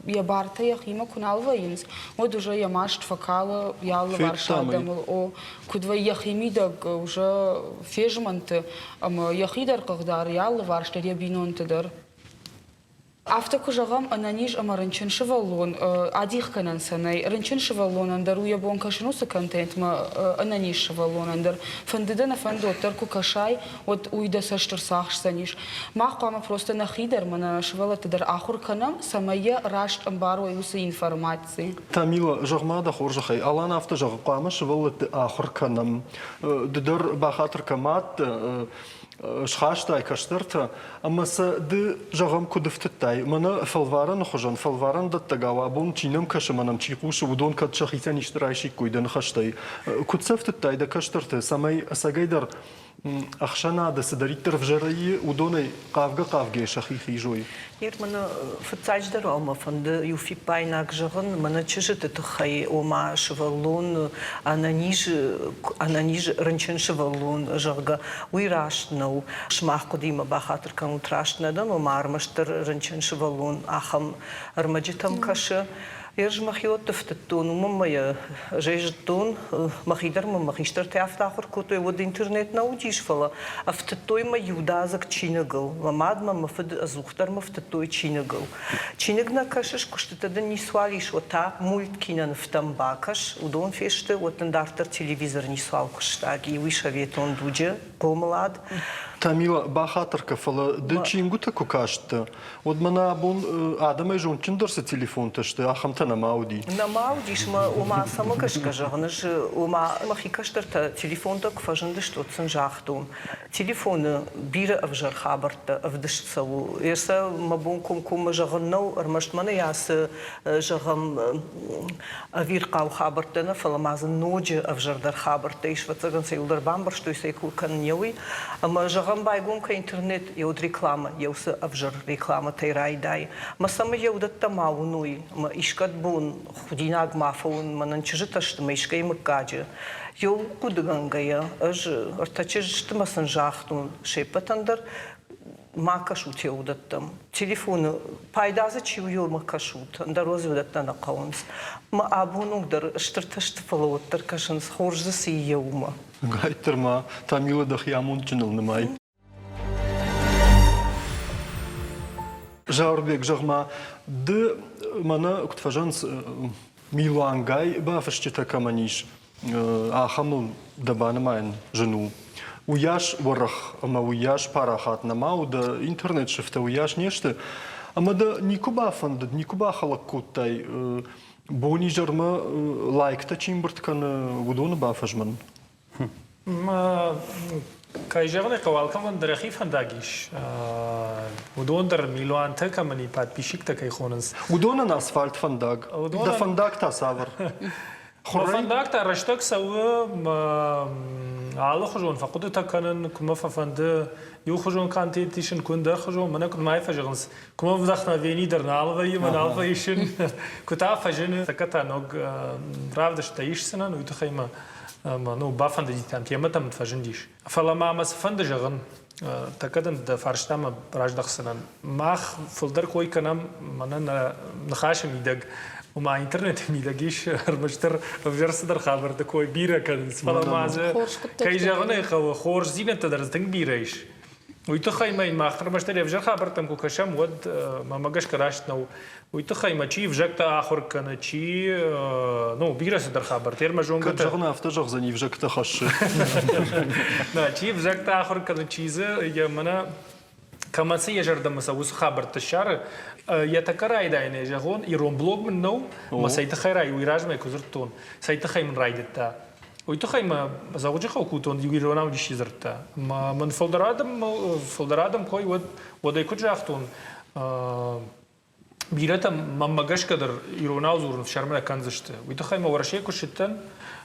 йӕ бартӕ йӕхимӕ куы нал вӕййынц, уӕд уже йӕ маст фӕкалы йӕ алыварс адӕмыл. О, куыд вӕййы йӕхимидӕг уже фезмӕнты ӕмӕ йӕхи дӕр хъыгдары, йӕ алыварс дӕр, йӕ бинонты дӕр. Афтӕ куы зӕгъӕм, ӕнӕниз ӕмӕ рынчын сывӕллон адих кӕнӕн сӕ нӕй. Рынчын сывӕллонӕн дӕр у йӕ бон кӕсын уыцы контентмӕ, ӕнӕниз сывӕллонӕн дӕр. Фӕнды дӕ нӕ фӕнды, уӕддӕр куы кӕсай, уӕд уый дӕ цӕст ӕрцахсдзӕнис. Мах хъуамӕ просто нӕхи дӕр ӕмӕ нӕ сывӕллӕтты дӕр ахуыр кӕнӕм, цӕмӕй йӕ раст ӕмбарой уыцы информаци. Тамила, зӕгъ-ма дӕ хорзӕхӕй, Алан афтӕ зӕгъы, хъуамӕ сывӕллӕтты ахуыр кӕнӕм. Ды дӕр бахатыр кӕ мад дӕ. Схастай кӕстӕртӕ ӕмӕ сӕ ды, зӕгъӕм, куыд ӕфтыдтай? Мӕнӕ фӕлварӕны хуызӕн, фӕлварӕн дӕттӕгау абон чи нӕм кӕсы мӕ нӕм чи хъусы, уыдон кӕд сӕхицӕн исты райсиккой дӕ ныхӕстӕй. Куыд сӕ ӕфтыдтай дӕ кӕстӕрты, цӕмӕй ӕцӕгӕйдӕр ӕхсӕнады цыдӕриддӕр ӕвзӕрӕй уыдонӕй хъавгӕ-хъавгӕ сӕхи хизой? Ир, мӕнӕ фыццаджыдӕр уал мӕ фӕнды иу фиппаинаг зӕгъын, мӕнӕ чызджыты тыххӕй, ома сывӕллон ӕнӕниз, ӕнӕниз рынчын сывӕллон, зӕгъгӕ, уый раст нӕу. Сымах хъуыдыимӕ бахатыр кӕнут, раст нӕ дӕн, ома ӕрмӕстдӕр рынчын сывӕллон ахӕм ӕрмӕджытӕм кӕсы. Ӕз мӕхиуӕтты фтыдтон, уымӕн мӕ йӕ ӕз ӕй зыдтон, мӕхи дӕр мӕ мӕ хистӕртӕ афтӕ ахуыр кодтой, уӕд интернет нӕ уыдис, фӕлӕ ӕфтыдтой мӕ иудадзыг чиныгыл. Мӕ мад мӕ мӕ фыд ӕдзухдӕр мӕ фтыдтой чиныгыл. Чиныг нӕ кӕсыс, куыстытӕ дын ницуал ис, уӕд та мульткинонывтӕм бакӕс, уыдон фесты, уӕд дын дарддӕр телевизор ницуал куыстаг и, уый советон дуджы хъомылад. Тамила, бахатыр кӕ, фӕлӕ ды чингуытӕ куы касттӕ, Уӕд мӕнӕ абон адӕмӕй зондджындӕр цы телефонтӕ сты, ахӕмтӕ нӕма уыди. Нӕма уыдис мӕ, ома, цӕмӕ гӕсгӕ зӕгъын, ӕз, ома, мӕхи кӕстӕртӕ телефонтӕ куы фӕзындысты, уӕд сын загътон, телефоны бирӕ ӕвзӕр хабӕрттӕ ӕвдыст цӕуы. Йе сӕ мӕ бон комкоммӕ зӕгъын нӕу, ӕрмӕст мӕнӕ ацы, зӕгъӕм, ӕвирхъау хабӕрттӕ нӕ, фӕлӕ ма дзы ноджы ӕвзӕрдӕр хабӕрттӕ ис, ӕвӕццӕгӕн сӕ иуылдӕр бамбӕрстой, сӕ куы кӕнын йӕ уый. Ӕмӕ, зӕгъӕм, байгом кӕ интернет, еуд рекламӕ, еу цы ӕвзӕр рекламӕтӕй райдай. Мӕ цӕмӕй еудӕттӕ ма уыной, ӕмӕ искӕд бон худинаг ма фӕуын, мӕнӕн чызджытӕ сты мӕ искӕй мыггаджы. Еу хъуыдыгӕнгӕйӕ, ӕз ӕртӕ чызджы сты мӕ сын загътон, се ппӕтӕн дӕр ма кӕсут еудӕттӕм. Телефоны пайда дзы чи у, еумӕ кӕсут, ӕндӕр уӕ дзы уыдӕттӕ нӕ хъӕуынц. Мӕ абон онг дӕр стыртӕ сты, фӕлӕ уӕддӕр кӕсынц, хорз дзы цы и еумӕ. Гайттыр ма Тамила дӕхи амондджыныл нымай. Зауырбег, зӕгъ-ма, ды мӕнӕ куыд фӕзӕгъынц, милуангай бафысджытӕ кӕмӕн ис, ахӕмыл дӕ банымайын зын у. Уыйас уӕрӕх ӕмӕ уыйас парахат нӕма у, дӕ интернет-сыфтӕ уыйас не сты. Ӕмӕ дӕ никуы бафӕндыд, никуы бахӕлӕг кодтай бонизӕрмӕ лайктӕ чи мбырд кӕны, уыдоны бафӕзмын? Кӕй зӕгъын ӕй хъӕуы, алкӕмӕн дӕр йӕхи фӕндаг ис. Уыдон дӕр милуантӕ кӕмӕн и, подписчиктӕ кӕй хонынц. Уыдонӕн асфальт фӕндаг. Дӕ фӕндаг та цавӕр? Фӕндаг та рӕстӕг цӕуы алыхуызон фӕхъуыдытӕ кӕнын, куы мӕ фӕфӕнды иухуызон контент исын, куы ӕндӕрхуызон, мӕнӕ куыд ма фӕзӕгъынц, куы мӕ вдохновение дӕр нал вӕййы, мӕ нал фӕисын, куы та фӕзыны, тӕккӕ та ног равдысттӕ исдзынӕн, уый тыххӕй мӕ ну, бафӕндыди там темӕтӕм фӕзындис. Фӕлӕ ма мӕ цы фӕнды зӕгъын, тӕккӕ дын дӕ фарстамӕ раздӕхдзынӕн. Мах фылдӕр кой кӕнӕм мӕнӕ нӕ ныхасы мидӕг, ома интернеты мидӕг ис ӕрмӕстдӕр ӕвзӕр цыдӕр хабӕртты кой бирӕ кӕнынц, фӕлӕ ма дзы, кӕй зӕгъын ӕй хъӕуы, хорздзинӕдтӕ дӕр тынг бирӕ ис. Уый тыххӕй ма мах ӕрмӕстдӕр ӕвзӕр хабӕрттӕм куы кӕсӕм, уӕд мӕмӕ гӕсгӕ раст нӕу. Уый тыххӕй ма чи ӕвзӕгтӕ ахуыр кӕны, чи, ну, бирӕ цыдӕр хабӕрттӕ, ӕрмӕст зонгӕтӕ. Кӕд зӕгъын, афтӕ зӕгъдзӕни, ӕвзӕгтӕ хӕссы. Нӕ, чи ӕвзӕгтӕ ахуыр кӕны, чи дзы, йӕ мӕнӕ кӕмӕн цы йӕ зӕрдӕмӕ цӕуы, уыцы хабӕрттӕ ссары. Йӕ тӕккӕ райдайӕнӕй зӕгъон, ирон блог мын нӕу, ӕмӕ цӕй тыххӕй рай, уый размӕ куы дзырдтон, цӕй тыххӕй мын райдыдта. Уый тыххӕй мӕ Дзӕуджыхъӕуы куы иу иронау исчи дзырдта. Мӕ мын фылдӕр адӕм, фылдӕр адӕм кой, уӕд, уӕд ӕй куыд загътон, бирӕтӕ мӕнмӕ гӕсгӕ дӕр иронау дзурын фсӕрмы нӕ кӕндзысты. Уый тыххӕй мӕ Уӕрӕсейы куы ссыдтӕн,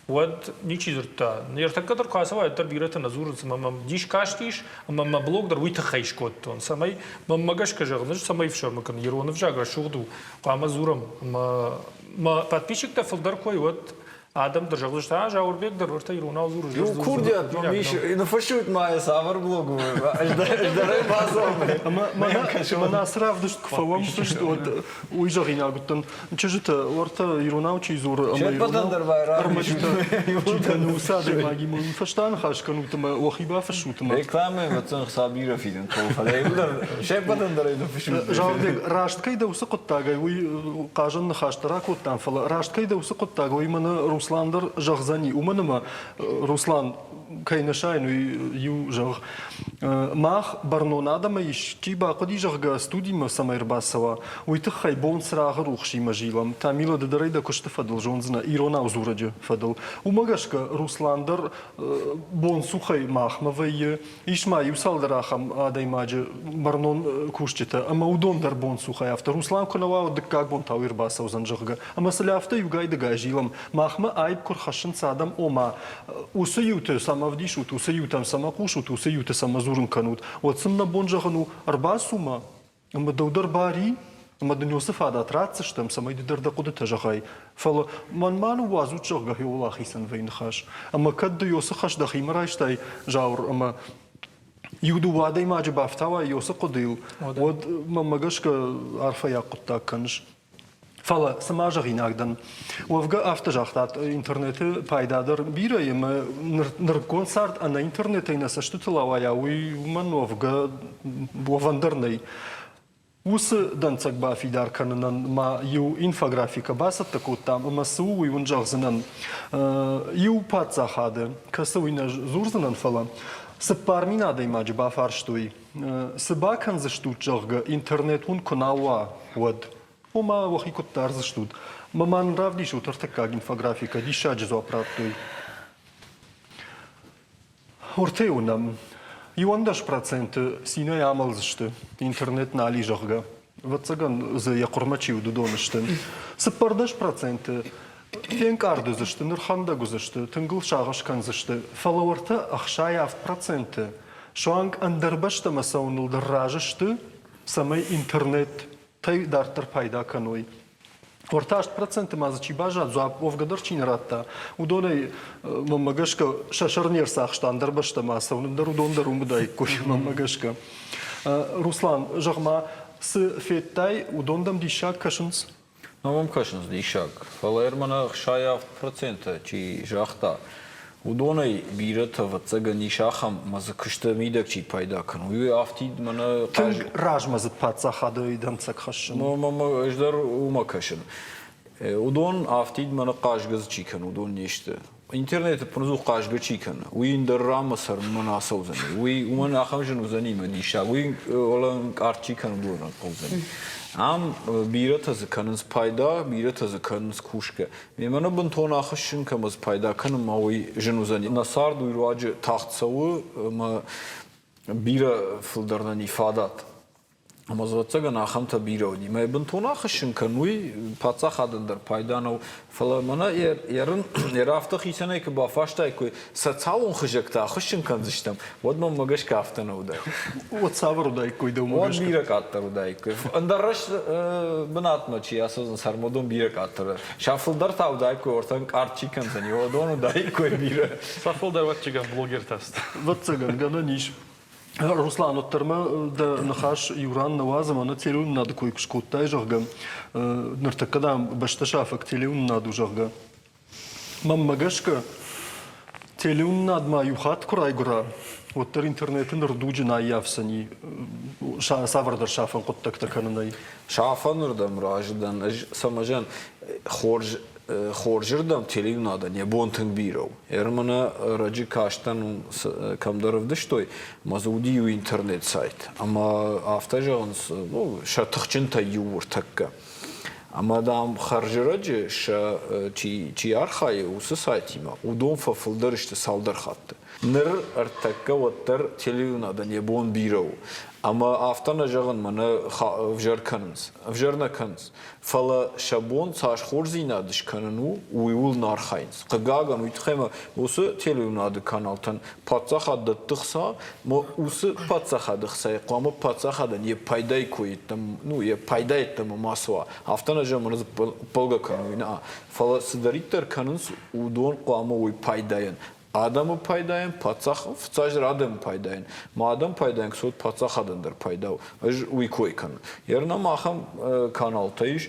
уӕд ничи дзырдта. Ныртӕккӕ дӕр куы ацӕуай, уӕддӕр бирӕтӕ нӕ дзурынц, ӕмӕ мӕм дис кастис, ӕмӕ мӕ блог дӕр уый тыххӕй скодтон, цӕмӕй мӕнмӕ гӕсгӕ зӕгъын, ӕз цӕмӕй фсӕрмы кӕнын, ирон ӕвзаг рӕсугъд у, хъуамӕ дзурӕм. Ӕмӕ мӕ подписчиктӕ фылдӕр кой, уӕд Адӕм дӕр зӕгъдзысты, а Зауырбег дӕр уӕртӕ иронау дзуры. Иу курдиат мӕм ис, ныффыссут ма йӕ цавӕр блог у, ӕз дӕр ӕй базонын. Ӕмӕ мӕнӕ ацы равдыст куы фӕуӕм фыст, уӕд уый зӕгъинаг уыдтӕн. Чызджытӕ, уӕртӕ иронау чи дзуры ӕмӕ иронау ӕрмӕджытӕ чи кӕны, уыцы адӕймагимӕ уый фӕстӕ ныхас кӕнут ӕмӕ уӕхи бафыссут ӕмӕ. Рекламӕйы ӕвӕццӕгӕн хца бирӕ фидын хъӕуы, фӕлӕ иуылдӕр се ппӕтӕн дӕр ӕй ныффыссут. Зауырбег, раст кӕй дӕ уыцы хъуыддагӕй, уый хъазӕн ныхӕстӕ ракодтам, фӕлӕ раст кӕй дӕ уыцы хъуыддаг, уый мӕнӕ Руслан дӕр зӕгъдзӕни, уымӕн ӕмӕ Руслан. кӕй нӕ сайын, уый иу зӕгъ. Мах бӕрнон адӕмӕй исчи бахъуыди, зӕгъгӕ, студимӕ цӕмӕй ӕрбацӕуа, уый тыххӕй бон цырагъы рухсимӕ зилӕм. Тамила, ды дӕр ӕй дӕ куысты фӕдыл зондзынӕ, иронау дзурӕджы фӕдыл. Уымӕ гӕсгӕ Руслан дӕр бонцухӕй махмӕ вӕййы. Ис ма иу цалдӕр ахӕм адӕймаджы бӕрнон кусджытӕ, ӕмӕ уыдон дӕр бонцухӕй афтӕ. Руслан куы нӕ уа, уӕд дыккаг бон та уый ӕрбацӕудзӕн, зӕгъгӕ. Ӕмӕ сыл афтӕ иугай-дыгай зилӕм. Махмӕ аипп куы рхӕссынц адӕм, ома уыцы иуты цӕмӕ ӕвдисут, уыцы иутӕм цӕмӕ хъусут, уыцы иуты цӕмӕ дзурын кӕнут, уӕд сын нӕ бон зӕгъын у, ӕрбацу-ма, ӕмӕ дӕу дӕр бар и, ӕмӕ дын уыцы фадат ратдзыстӕм, цӕмӕй ды дӕр дӕ хъуыдытӕ зӕгъай. Фӕлӕ мӕнмӕ ныууадзут, зӕгъгӕ, хиуыл ахицӕн вӕййы ныхас. Ӕмӕ кӕд ды уыцы хӕс дӕхимӕ райстай, Зауыр, ӕмӕ иу-дыууӕ адӕймаджы бафтауай уыцы хъуыдыйыл, уӕд мӕнмӕ гӕсгӕ арфӕйаг хъуыддаг кӕныс. Фӕлӕ цыма зӕгъинаг дӕн. Уӕвгӕ афтӕ загътат, интернеты пайда дӕр бирӕ и ӕмӕ нырыккон цард ӕнӕ интернетӕй нӕ цӕстытыл ауайа, уый уымӕн уӕвгӕ уӕвӕн дӕр нӕй. Уыцы дӕнцӕг бафидар кӕнынӕн ма иу инфографикӕ бацӕттӕ кодтам ӕмӕ цы у, уый уын зӕгъдзынӕн. Иу паддзахады, кӕцы уый нӕ дзурдзынӕн, фӕлӕ 4000 адӕймаджы бафарстой, цы бакӕндзыстут, зӕгъгӕ, интернет уын куы нал уа, уӕд. Ома, уӕхи куыд дардзыстут? Мӕ ма нын равдисут ӕртыккаг инфографикӕ, диссаджы дзуапп радтой. Ортӕй уынӕм, 11% цинӕй амӕлдзысты, интернет нал и, зӕгъгӕ. Ӕвӕццӕгӕн дзы йӕ хъуырмӕ чи уыд, уыдон сты. 14% фенкъард уыдзысты, нырхӕндӕг уыдзысты, тынг ыл сагъӕс кӕндзысты. Фӕлӕ уӕртӕ 67% суанг ӕндӕр бӕстӕмӕ цӕуыныл дӕр разы сты, цӕмӕй интернетӕй дарддӕр пайда кӕной. Уӕртӕ 8% ма дзы чи баззад, дзуапп уӕвгӕ дӕр чи нӕ радта, уыдонӕй, мӕнмӕ гӕсгӕ, сӕ сӕр не рцахста ӕндӕр бӕстӕмӕ ацӕуын, дӕр уыдон дӕр уым уыдаиккой, мӕнмӕ гӕсгӕ. Руслан, зӕгъ-ма, цы федтай, уыдон дӕм диссаг кӕсынц? Ну, уым кӕсынц диссаг. Фӕлӕ мӕнӕ 67% чи загъта, уыдонӕй бирӕтӕ, ӕвӕццӕгӕн, ис ахӕм, ӕмӕ дзы куысты мидӕг чи пайда кӕны. Уый афтид мӕнӕ Тынг размӕдзыд паддзахады дӕнцӕг хӕссын. Ну, ӕз дӕр уымӕ кӕсын. Уыдон афтид мӕнӕ хъазгӕ дзы чи кӕны, уыдон не сты. Интернеты ӕппынӕдзух хъазгӕ чи кӕны, уый ӕндӕр ранмӕ цӕрынмӕ нӕ ацӕудзӕни. Уый уымӕн ахӕм зын уыдзӕни мӕ диссаг. Уый ӕнкъард чи кӕны, уыдонӕн хъӕудзӕни. Ам бирӕтӕ дзы кӕнынц пайда, бирӕтӕ дзы кӕнынц кусгӕ. Мемӕ нӕ бынтон ахӕссын кӕмӕ дзы пайда кӕнынмӕ уый зын уыдзӕни. Нӕ цард уый руаджы тагъд цӕуы ӕмӕ бирӕ фылдӕр нын и фадат. Ӕмӕ дзы, ӕвӕццӕгӕн, ахӕмтӕ бирӕ уыди. Мӕ бынтон ахӕссын кӕн, уый паддзахадӕн дӕр пайда нӕу. Фӕлӕ мӕнӕ йӕ афтӕ хицӕнӕй куы бафарстаиккой, социалон хызӕгтӕ ахуыссын кӕндзыстӕм, уӕд мӕнмӕ гӕсгӕ афтӕ нӕ уыдаид. Уӕд цавӕр уыдаиккой дӕумӕ гӕсгӕ? Уӕд бирӕ къаддӕр уыдаиккой. Ӕндӕр бынатмӕ чи ацӕудзӕн, сӕрмуыдон бирӕ къаддӕр. Сӕ фылдӕр та уыдаиккой, ортӕн къард чи кӕндзӕни, уыдон уыдаиккой бирӕ. Сӕ фылдӕр ӕвӕццӕгӕн блогертӕ сты. Ӕвӕццӕгӕн, гӕнӕн ис. Руслан, уӕддӕр ма дӕ ныхас иу ран нӕ уадзӕм, ӕнӕ телеуынынады кой куы скодтай, зӕгъгӕ, ныртӕккӕ, дам, бӕстӕсафӕг телеуынынад у, зӕгъгӕ. Мӕнмӕ гӕсгӕ, телеуынынад ма иу хатт куы райгуыра, уӕддӕр интернеты ныр дуджы нӕ аййафдзӕни цавӕрдӕр сафӕн хъуыддӕгтӕ кӕнынӕй. Сафӕнырдӕм разы дӕн ӕз, цӕмӕзӕн хорз хорзырдӕм телеуынадӕн йӕ бон тынг бирӕ у. Ӕрмӕнӕ ӕрӕджы кастӕн кӕмдӕр ӕвдыстой, ӕмӕ дзы уыди иу интернет-сайт. Ӕмӕ афтӕ зӕгъынц, ну, сӕ тыхджынтӕй иу ӕртӕккӕ. Ӕмӕ, дам, хӕрзӕрӕджы сӕ чи, чи архайы уыцы сайтимӕ, уыдон фӕфылдӕр сты цалдӕр хатты. Ныр ӕртӕккӕ уӕддӕр телеуынадӕн йӕ бон бирӕ у. Ӕмӕ афтӕ нӕ зӕгъын, мӕнӕ ӕвзӕр кӕнынц. Ӕвзӕр нӕ кӕнынц. Фӕлӕ сӕ бон цас хорздзинад скӕнын у, ууыл нӕ архайынц. Хъыгагӕн, уый тыххӕй ма уыцы телеуынады каналтӕн паддзахад дӕтты хца, ӕмӕ уыцы паддзахады хцайы хъуамӕ паддзахадӕн йӕ пайдайы кой йеддӕмӕ, ну, йӕ пайда йеддӕмӕ ма суа. Афтӕ нӕ зӕгъын, дзы ӕппӕлгӕ кӕной, нӕ. Фӕлӕ цыдӕриддӕр кӕнынц, уыдон хъуамӕ уой пайдайӕн. Адӕмы пайдайӕн, паддзах, фыццаджыдӕр адӕмы пайдайӕн. Ма адӕм пайдайӕн куы цот, паддзахадӕн дӕр пайда у. Ӕз уый кой кӕнын. Ернӕм ахӕм каналтӕ ис,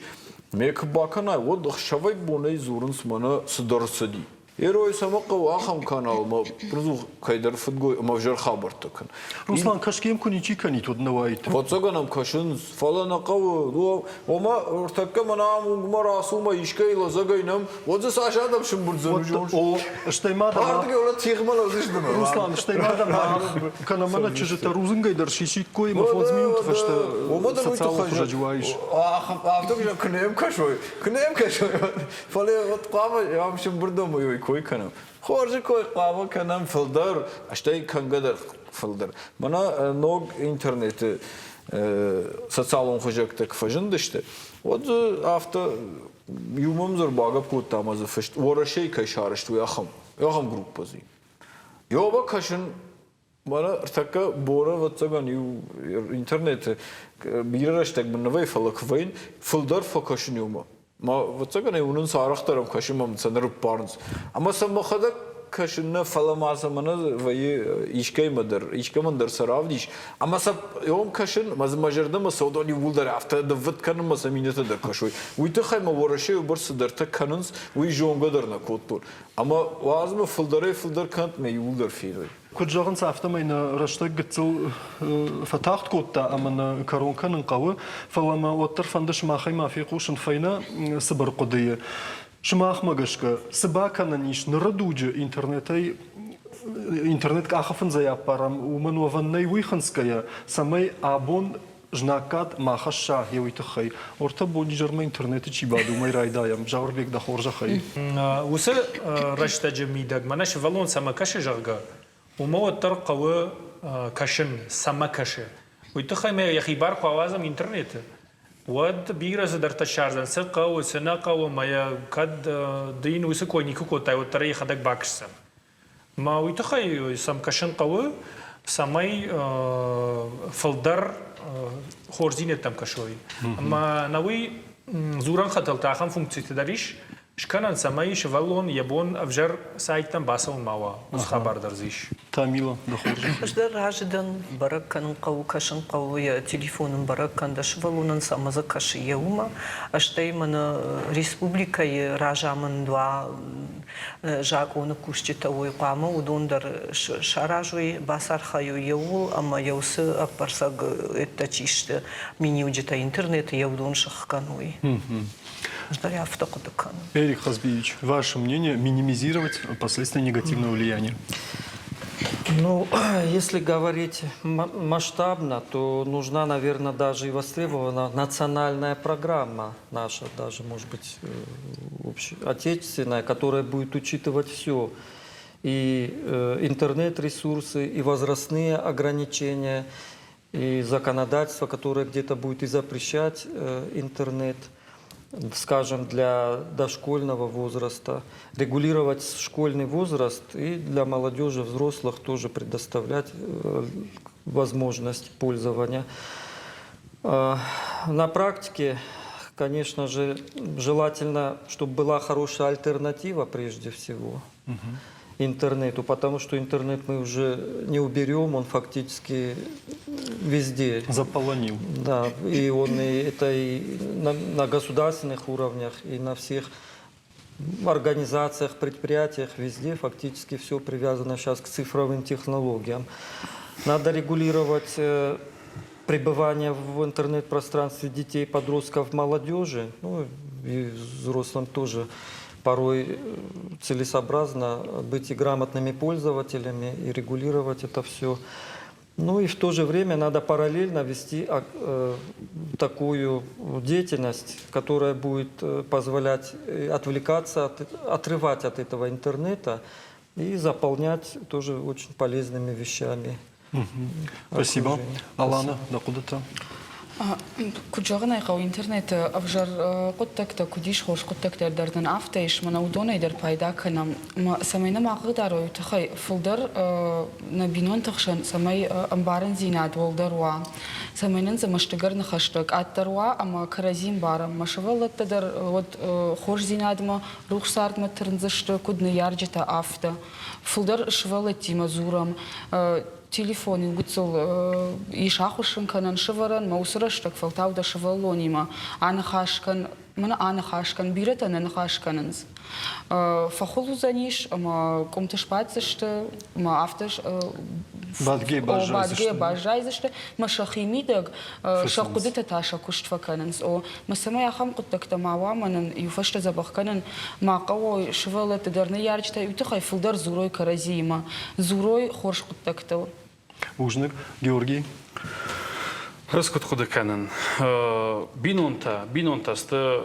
ме куы бакӕнай, уӕд ӕхсӕвӕй-бонӕй дзурынц мӕнӕ цыдӕр цыди. Герой цӕмӕ хъӕуы ахӕм каналмӕ ӕдзух кӕйдӕр фыдгой ӕмӕ ӕвзӕр хабӕрттӕ кӕн. Руслан, кӕсгӕ куы ничи кӕнит, уӕд нӕ уаид. Ӕвӕццӕгӕн ӕм кӕсынц, фӕлӕ нӕ хъӕуы. Ома, ӕртӕккӕ мӕнӕ ам уынгмӕ рацу мӕ искӕй лӕдзӕгӕй нӕм, уӕд дзы цас адӕм сымбырдзӕн, О, стӕй ма дӕм... Ардыгӕй уӕд тигъмӕ лӕудзысты. Руслан, стӕй ма дӕм кӕнӕ мӕнӕ чызджытӕ рудзынгӕй дӕр сисиккой ӕмӕ 5 минуты фӕстӕ социалон хуызӕджы уаис. Афтӕ куы нӕм кӕсой, куы нӕм кӕсой, Фӕлӕ вот хъуамӕ ам сымбырдомы уый кой кӕнӕм. Хорзы кой хъуамӕ кӕнӕм фылдӕр, стӕй кӕнгӕ дӕр фылдӕр. Мӕнӕ ног интернеты социалон хуызӕгтӕ куы фӕзындысты, уӕд дзы афтӕ иу мӕм дзы ӕрбагӕпп кодта ӕмӕ дзы фыст Уӕрӕсейы кӕй сарӕзтой, ахӕм, ахӕм группӕ дзы. Ёба кӕсын Мӕнӕ ӕртӕккӕ Бора, ӕвӕццӕгӕн, иу интернеты бирӕ рӕстӕг мын нӕ вӕййы, фӕлӕ куы вӕййын, фылдӕр фӕкӕсын иумӕ. Ма, ӕвӕццӕгӕн ӕй уынынц, арӕхдӕр ӕм кӕсын ӕмӕ сӕ нырыппарынц. Ӕмӕ сӕ мӕхӕдӕг кӕсын нӕ, фӕлӕ ма сӕ мӕнӕ вӕййы искӕимӕ дӕр, искӕмӕн дӕр сӕ равдис. Ӕмӕ сӕ ом кӕсын, ӕмӕ дзы мӕ зӕрдӕмӕ сӕ уыдон иууылдӕр афтӕ ныввыд кӕнынмӕ сӕ минӕтӕ дӕр кӕсой. Уый тыххӕй мӕ Уӕрӕсейы бӕрц цыдӕртӕ кӕнынц, уый зонгӕ дӕр нӕ кодтон. Ӕмӕ уадз мӕ фылдӕрӕй-фылдӕр кӕнт, мӕ иууылдӕр феной. Куыд зӕгъынц, афтӕмӕй нӕ рӕстӕг гыццыл фӕтагъд кодта ӕмӕ нӕ кӕрон кӕнын хъӕуы, фӕлӕ мӕ уӕддӕр фӕнды сымахӕй ма фехъусын фӕйнӕ цыбыр хъуыдыйы. Сымахмӕ гӕсгӕ, цы бакӕнӕн ис ныры дуджы интернетӕй интернет къахы фындзӕй аппарӕм, уымӕн уӕвӕн нӕй уый хынцгӕйӕ, цӕмӕй абон знаггад ма хӕсса йе уый тыххӕй. Ортӕ бонизӕрмӕ интернеты чи бады, уымӕй райдайӕм. Зауырбег, дӕ хорзӕхӕй. Уыцы рӕстӕджы мидӕг мӕнӕ сывӕллон цӕмӕ кӕсы, зӕгъгӕ, уымӕ уӕддӕр хъӕуы кӕсын, цӕмӕ кӕсы. Уый тыххӕй мӕ йӕхи бар куы ауадзӕм интернеты, уӕд бирӕ цыдӕртӕ ссардзӕн, цы хъӕуы, цы нӕ хъӕуы, ӕмӕ йӕ кӕд ды йын уыцы кой никуы кодтай, уӕддӕр ӕй йӕхӕдӕг бакӕсдзӕн. Мӕ уый тыххӕй сӕм кӕсын хъӕуы, цӕмӕй фылдӕр хорздзинӕдтӕм кӕсой. Ӕмӕ нӕ уый дзурӕн хӕтӕлтӕ ахӕм функцитӕ дӕр ис, скӕнӕн, цӕмӕй сывӕллон йӕ бон ӕвзӕр сайттӕм бацӕуын ма уа. Уыцы хабар дӕр дзы ис. Тамила, дӕ хорзӕх. Ӕз дӕр разы дӕн, бӕрӕг кӕнын хъӕуы, кӕсын хъӕуы, йӕ телефон ын бӕрӕг кӕн, дӕ сывӕллонӕн цы ӕмӕ дзы кӕсы йӕ уымӕ. Стӕй мӕнӕ республикӕйы разамынд уа, закъоны кусджытӕ уой хъуамӕ уыдон дӕр саразой, бацархайой йӕ ууыл ӕмӕ йӕ уыцы ӕппӕрцӕг ӕддӕ чи сты миниуджытӕ интернеты йӕ уыдон сыхгӕной. Ӕз дӕр афтӕ хъуыды кӕнын. Эрик Хазбиевич, ваше мнение минимизировать последствия негативного влияния? Ну, если говорить масштабно, то нужна, наверное, даже и востребована национальная программа наша, даже, может быть, отечественная, которая будет учитывать все. И интернет-ресурсы, и возрастные ограничения, и законодательство, которое где-то будет и запрещать интернет, скажем, для дошкольного возраста, регулировать школьный возраст и для молодежи, взрослых тоже предоставлять возможность пользования. На практике, конечно же, желательно, чтобы была хорошая альтернатива прежде всего интернету, потому что интернет мы уже не уберем, он фактически везде. Заполонил. Да, и он и это и на государственных уровнях, и на всех организациях, предприятиях, везде фактически все привязано сейчас к цифровым технологиям. Надо регулировать пребывание в интернет-пространстве детей, подростков, молодежи, ну и взрослым тоже порой целесообразно быть и грамотными пользователями, и регулировать это все. Ну и в то же время надо параллельно вести такую деятельность, которая будет позволять отвлекаться, отрывать от этого интернета и заполнять тоже очень полезными вещами. Спасибо. Алана, дӕ хъуыдытӕ? Куыд зӕгъын ӕй хъӕуы, интернеты ӕвзӕр хъуыддӕгтӕ куыд ис, хорз хъуыддӕгтӕ дӕр нын афтӕ ис, мӕнӕ уыдонӕй дӕр пайда кӕнӕм. Цӕмӕй нӕ ма хъыгдарой, уый тыххӕй фылдӕр нӕ бинонты хсӕн цӕмӕй ӕмбарындзинад уӕлдӕр уа, цӕмӕй нын дзы мӕстыгӕр ныхӕстӕ къаддӕр уа ӕмӕ кӕрӕдзи ӕмбарӕм. Мӕ сывӕллӕттӕ дӕр уӕд хорздзинадмӕ, рухс цардмӕ тырндзысты, куыд ныййарджытӕ, афтӕ. Фылдӕр сывӕллӕттимӕ дзурӕм, телефон иу гыццыл ис ахуыссын кӕнӕн, сывӕрӕн, мӕ уыцы рӕстӕг фӕлтау дӕ сывӕллонимӕ аныхас кӕн. Мӕнӕ аныхас кӕн, бирӕтӕ нӕ ныхас кӕнынц. Фӕхуыл уыдзӕнис ӕмӕ къуымты сбаддзысты ӕмӕ афтӕ бадгӕ бадгӕ баззайдзысты ӕмӕ сӕхи мидӕг сӕ хъуыдытӕ та сӕ куыст фӕкӕнынц. О, мӕ цӕмӕй ахӕм хъуыддӕгтӕ ма уа, мӕ нын иу фӕстӕ дзӕбӕх кӕнын ма хъӕуой, сывӕллӕтты дӕр ныййарджытӕ иу тыххӕй фылдӕр дзурой кӕрӕдзиимӕ, дзурой хорз хъуыддӕгтыл. Бузныг, Георгий. Ӕз куыд хъуыды кӕнын, бинонтӕ, бинонтӕ сты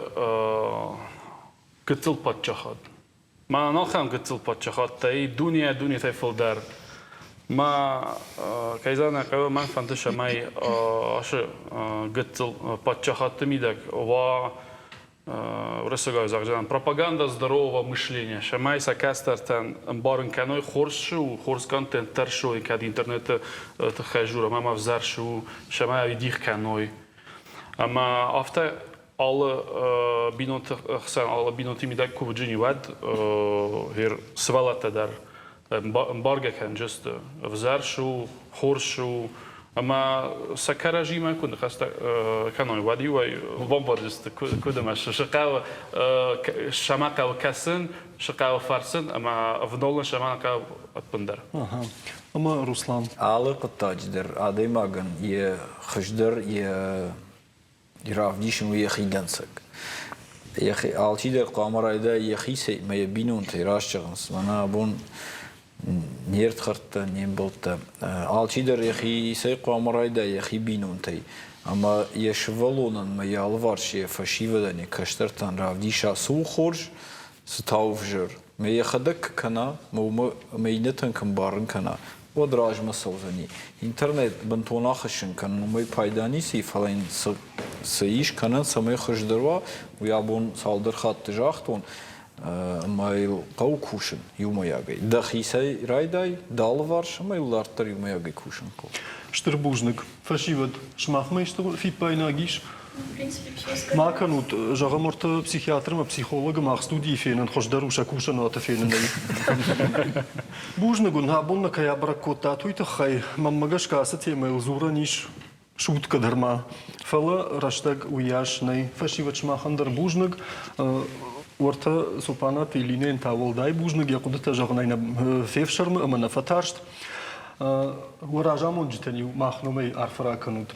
гыццыл паддзахад. Мӕнӕн ахӕм гыццыл паддзахадтӕй дунейӕ дунетӕй фылдӕр. Мӕ, кӕй зӕгъын ӕй хъӕуы, мӕн фӕнды, цӕмӕй ацы гыццыл паддзахадты мидӕг уа уырыссагау зӕгъдзынӕн, пропаганда здорового мышления, цӕмӕй сӕ кӕстӕртӕн ӕмбарын кӕной, хорз цы у, хорз контент дӕр цы у, кӕд интернеты тыххӕй дзурӕм ӕмӕ ӕвзӕр цы у, цӕмӕй дих кӕной. Ӕмӕ афтӕ алы бинонты хсӕн, алы бинонты мидӕг куы уыджыни, уӕд сывӕллӕттӕ дӕр ӕмбаргӕ кӕнджысты, ӕвзӕр цы у, хорз цы у, ӕмӕ сӕ кӕрӕдзимӕ куы ныхӕстӕ кӕной, уӕд-иу ӕй бамбардзысты, куыд ӕмӕ цы хъӕуы, цӕмӕ хъӕуы кӕсын, цы хъӕуы фӕрсын ӕмӕ ӕвналын цӕмӕ хъӕуы ӕппындӕр. Ӕмӕ Руслан? Алы хъуыддаджы дӕр адӕймагӕн йӕ хуыздӕр, йӕ равдисын у йӕхи дӕнцӕг. Йӕхи алчидӕр хъуамӕ райдайа йӕхицӕй ӕмӕ йӕ бинонтӕй раст зӕгъынц. Мӕнӕ абон не рдхӕрдтӕ, не мбӕлттӕ. Алчидӕр йӕхицӕй хъуамӕ райдайа йӕхи бинонтӕй ӕмӕ йӕ сывӕллонӕн ӕмӕ йӕ алыварс йӕ фӕсивӕдӕн, йӕ кӕстӕртӕн равдиса, цы у хорз, цы та у ӕвзӕр. Мӕ йӕхӕдӕг куы кӕна, мӕ уымӕ мӕ иннӕтӕн куы ӕмбарын кӕна, уӕд размӕ цӕудзӕни. Интернет бынтон ахӕссын кӕнын уымӕй пайда ницы и, фӕлӕ йын цы, цы ис кӕнӕн, цӕмӕй хуыздӕр уа, уый абон цалдӕр хатты загътон, ӕмӕ йыл хъӕуы кусын иумӕйагӕй. Дӕхицӕй райдай, дӕ алыварс ӕмӕ йыл дарддӕр иумӕйагӕй кусын хъӕуы. Стыр бузныг. Фӕсивӕд, сымахмӕ исты фиппаинаг ис? Ма кӕнут, зӕгъӕм, ӕртӕ психиатр ӕмӕ психологы мах студийы фенын хуыздӕр у сӕ кусӕнуаты фенынӕй. Бузныг уын, абон нӕ кӕй абӕрӕг кодтат, уый тыххӕй. Мӕнмӕ гӕсгӕ ацы темӕйыл дзурӕн ис суткӕ дӕр ма. Фӕлӕ рӕстӕг уыйас нӕй. Фӕсивӕд сымахӕн дӕр бузныг. Уӕртӕ Цопанаты Элинӕйӕн та уӕлдай бузныг, йӕ хъуыдытӕ зӕгъынӕй нӕ фефсӕрмы ӕмӕ нӕ фӕтарст. Уӕ разамонджытӕн-иу мах номӕй арфӕ ракӕнут.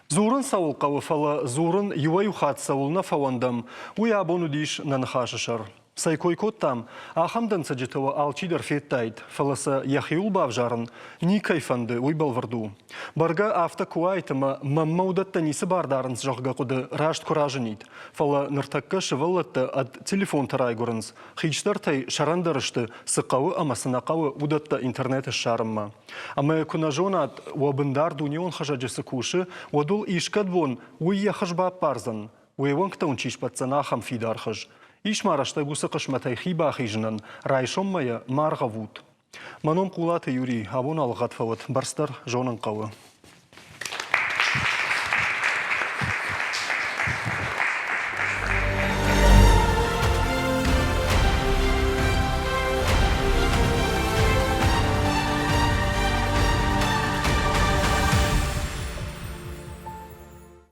Дзурын цӕуыл хъӕуы, фӕлӕ дзурын иуӕй-иу хатт цӕуылнӕ фӕуӕндӕм, уый абон уыдис нӕ ныхасы сӕр. Цӕй кой кодтам, ахӕм дӕнцӕджытӕ уӕ алчидӕр федтаид, фӕлӕ сӕ йӕхиуыл бавзарын никӕй фӕнды, уый бӕлвырд у. Бӕргӕ афтӕ куы уаид ӕмӕ мӕнмӕ уыдӕттӕ ницы бар дарынц, зӕгъгӕ, хъуыды раст куы разынид. Фӕлӕ ныртӕккӕ сывӕллӕттӕ ӕд телефонтӕ райгуырынц, хистӕртӕй сӕрӕндӕр сты, цы хъӕуы ӕмӕ цы нӕ хъӕуы, уыдӕттӕ интернеты ссарынмӕ. Ӕмӕ куы нӕ зонат, уӕ бындар дунеон хызӕджы цы кусы, уӕд уыл искӕд бон уый йӕ хыз баппардзӕн, уе уӕнгтӕ уын чи сбӕтдзӕн, ахӕм фидар хыз. Ис ма рӕстӕг уыцы хъысмӕтӕй хи бахизынӕн, райсоммӕ йӕ ма ргъӕвут. Мӕ ном Хъулаты Юрий, абон алыгъӕд фӕуӕд, бӕрц дӕр зонын хъӕуы.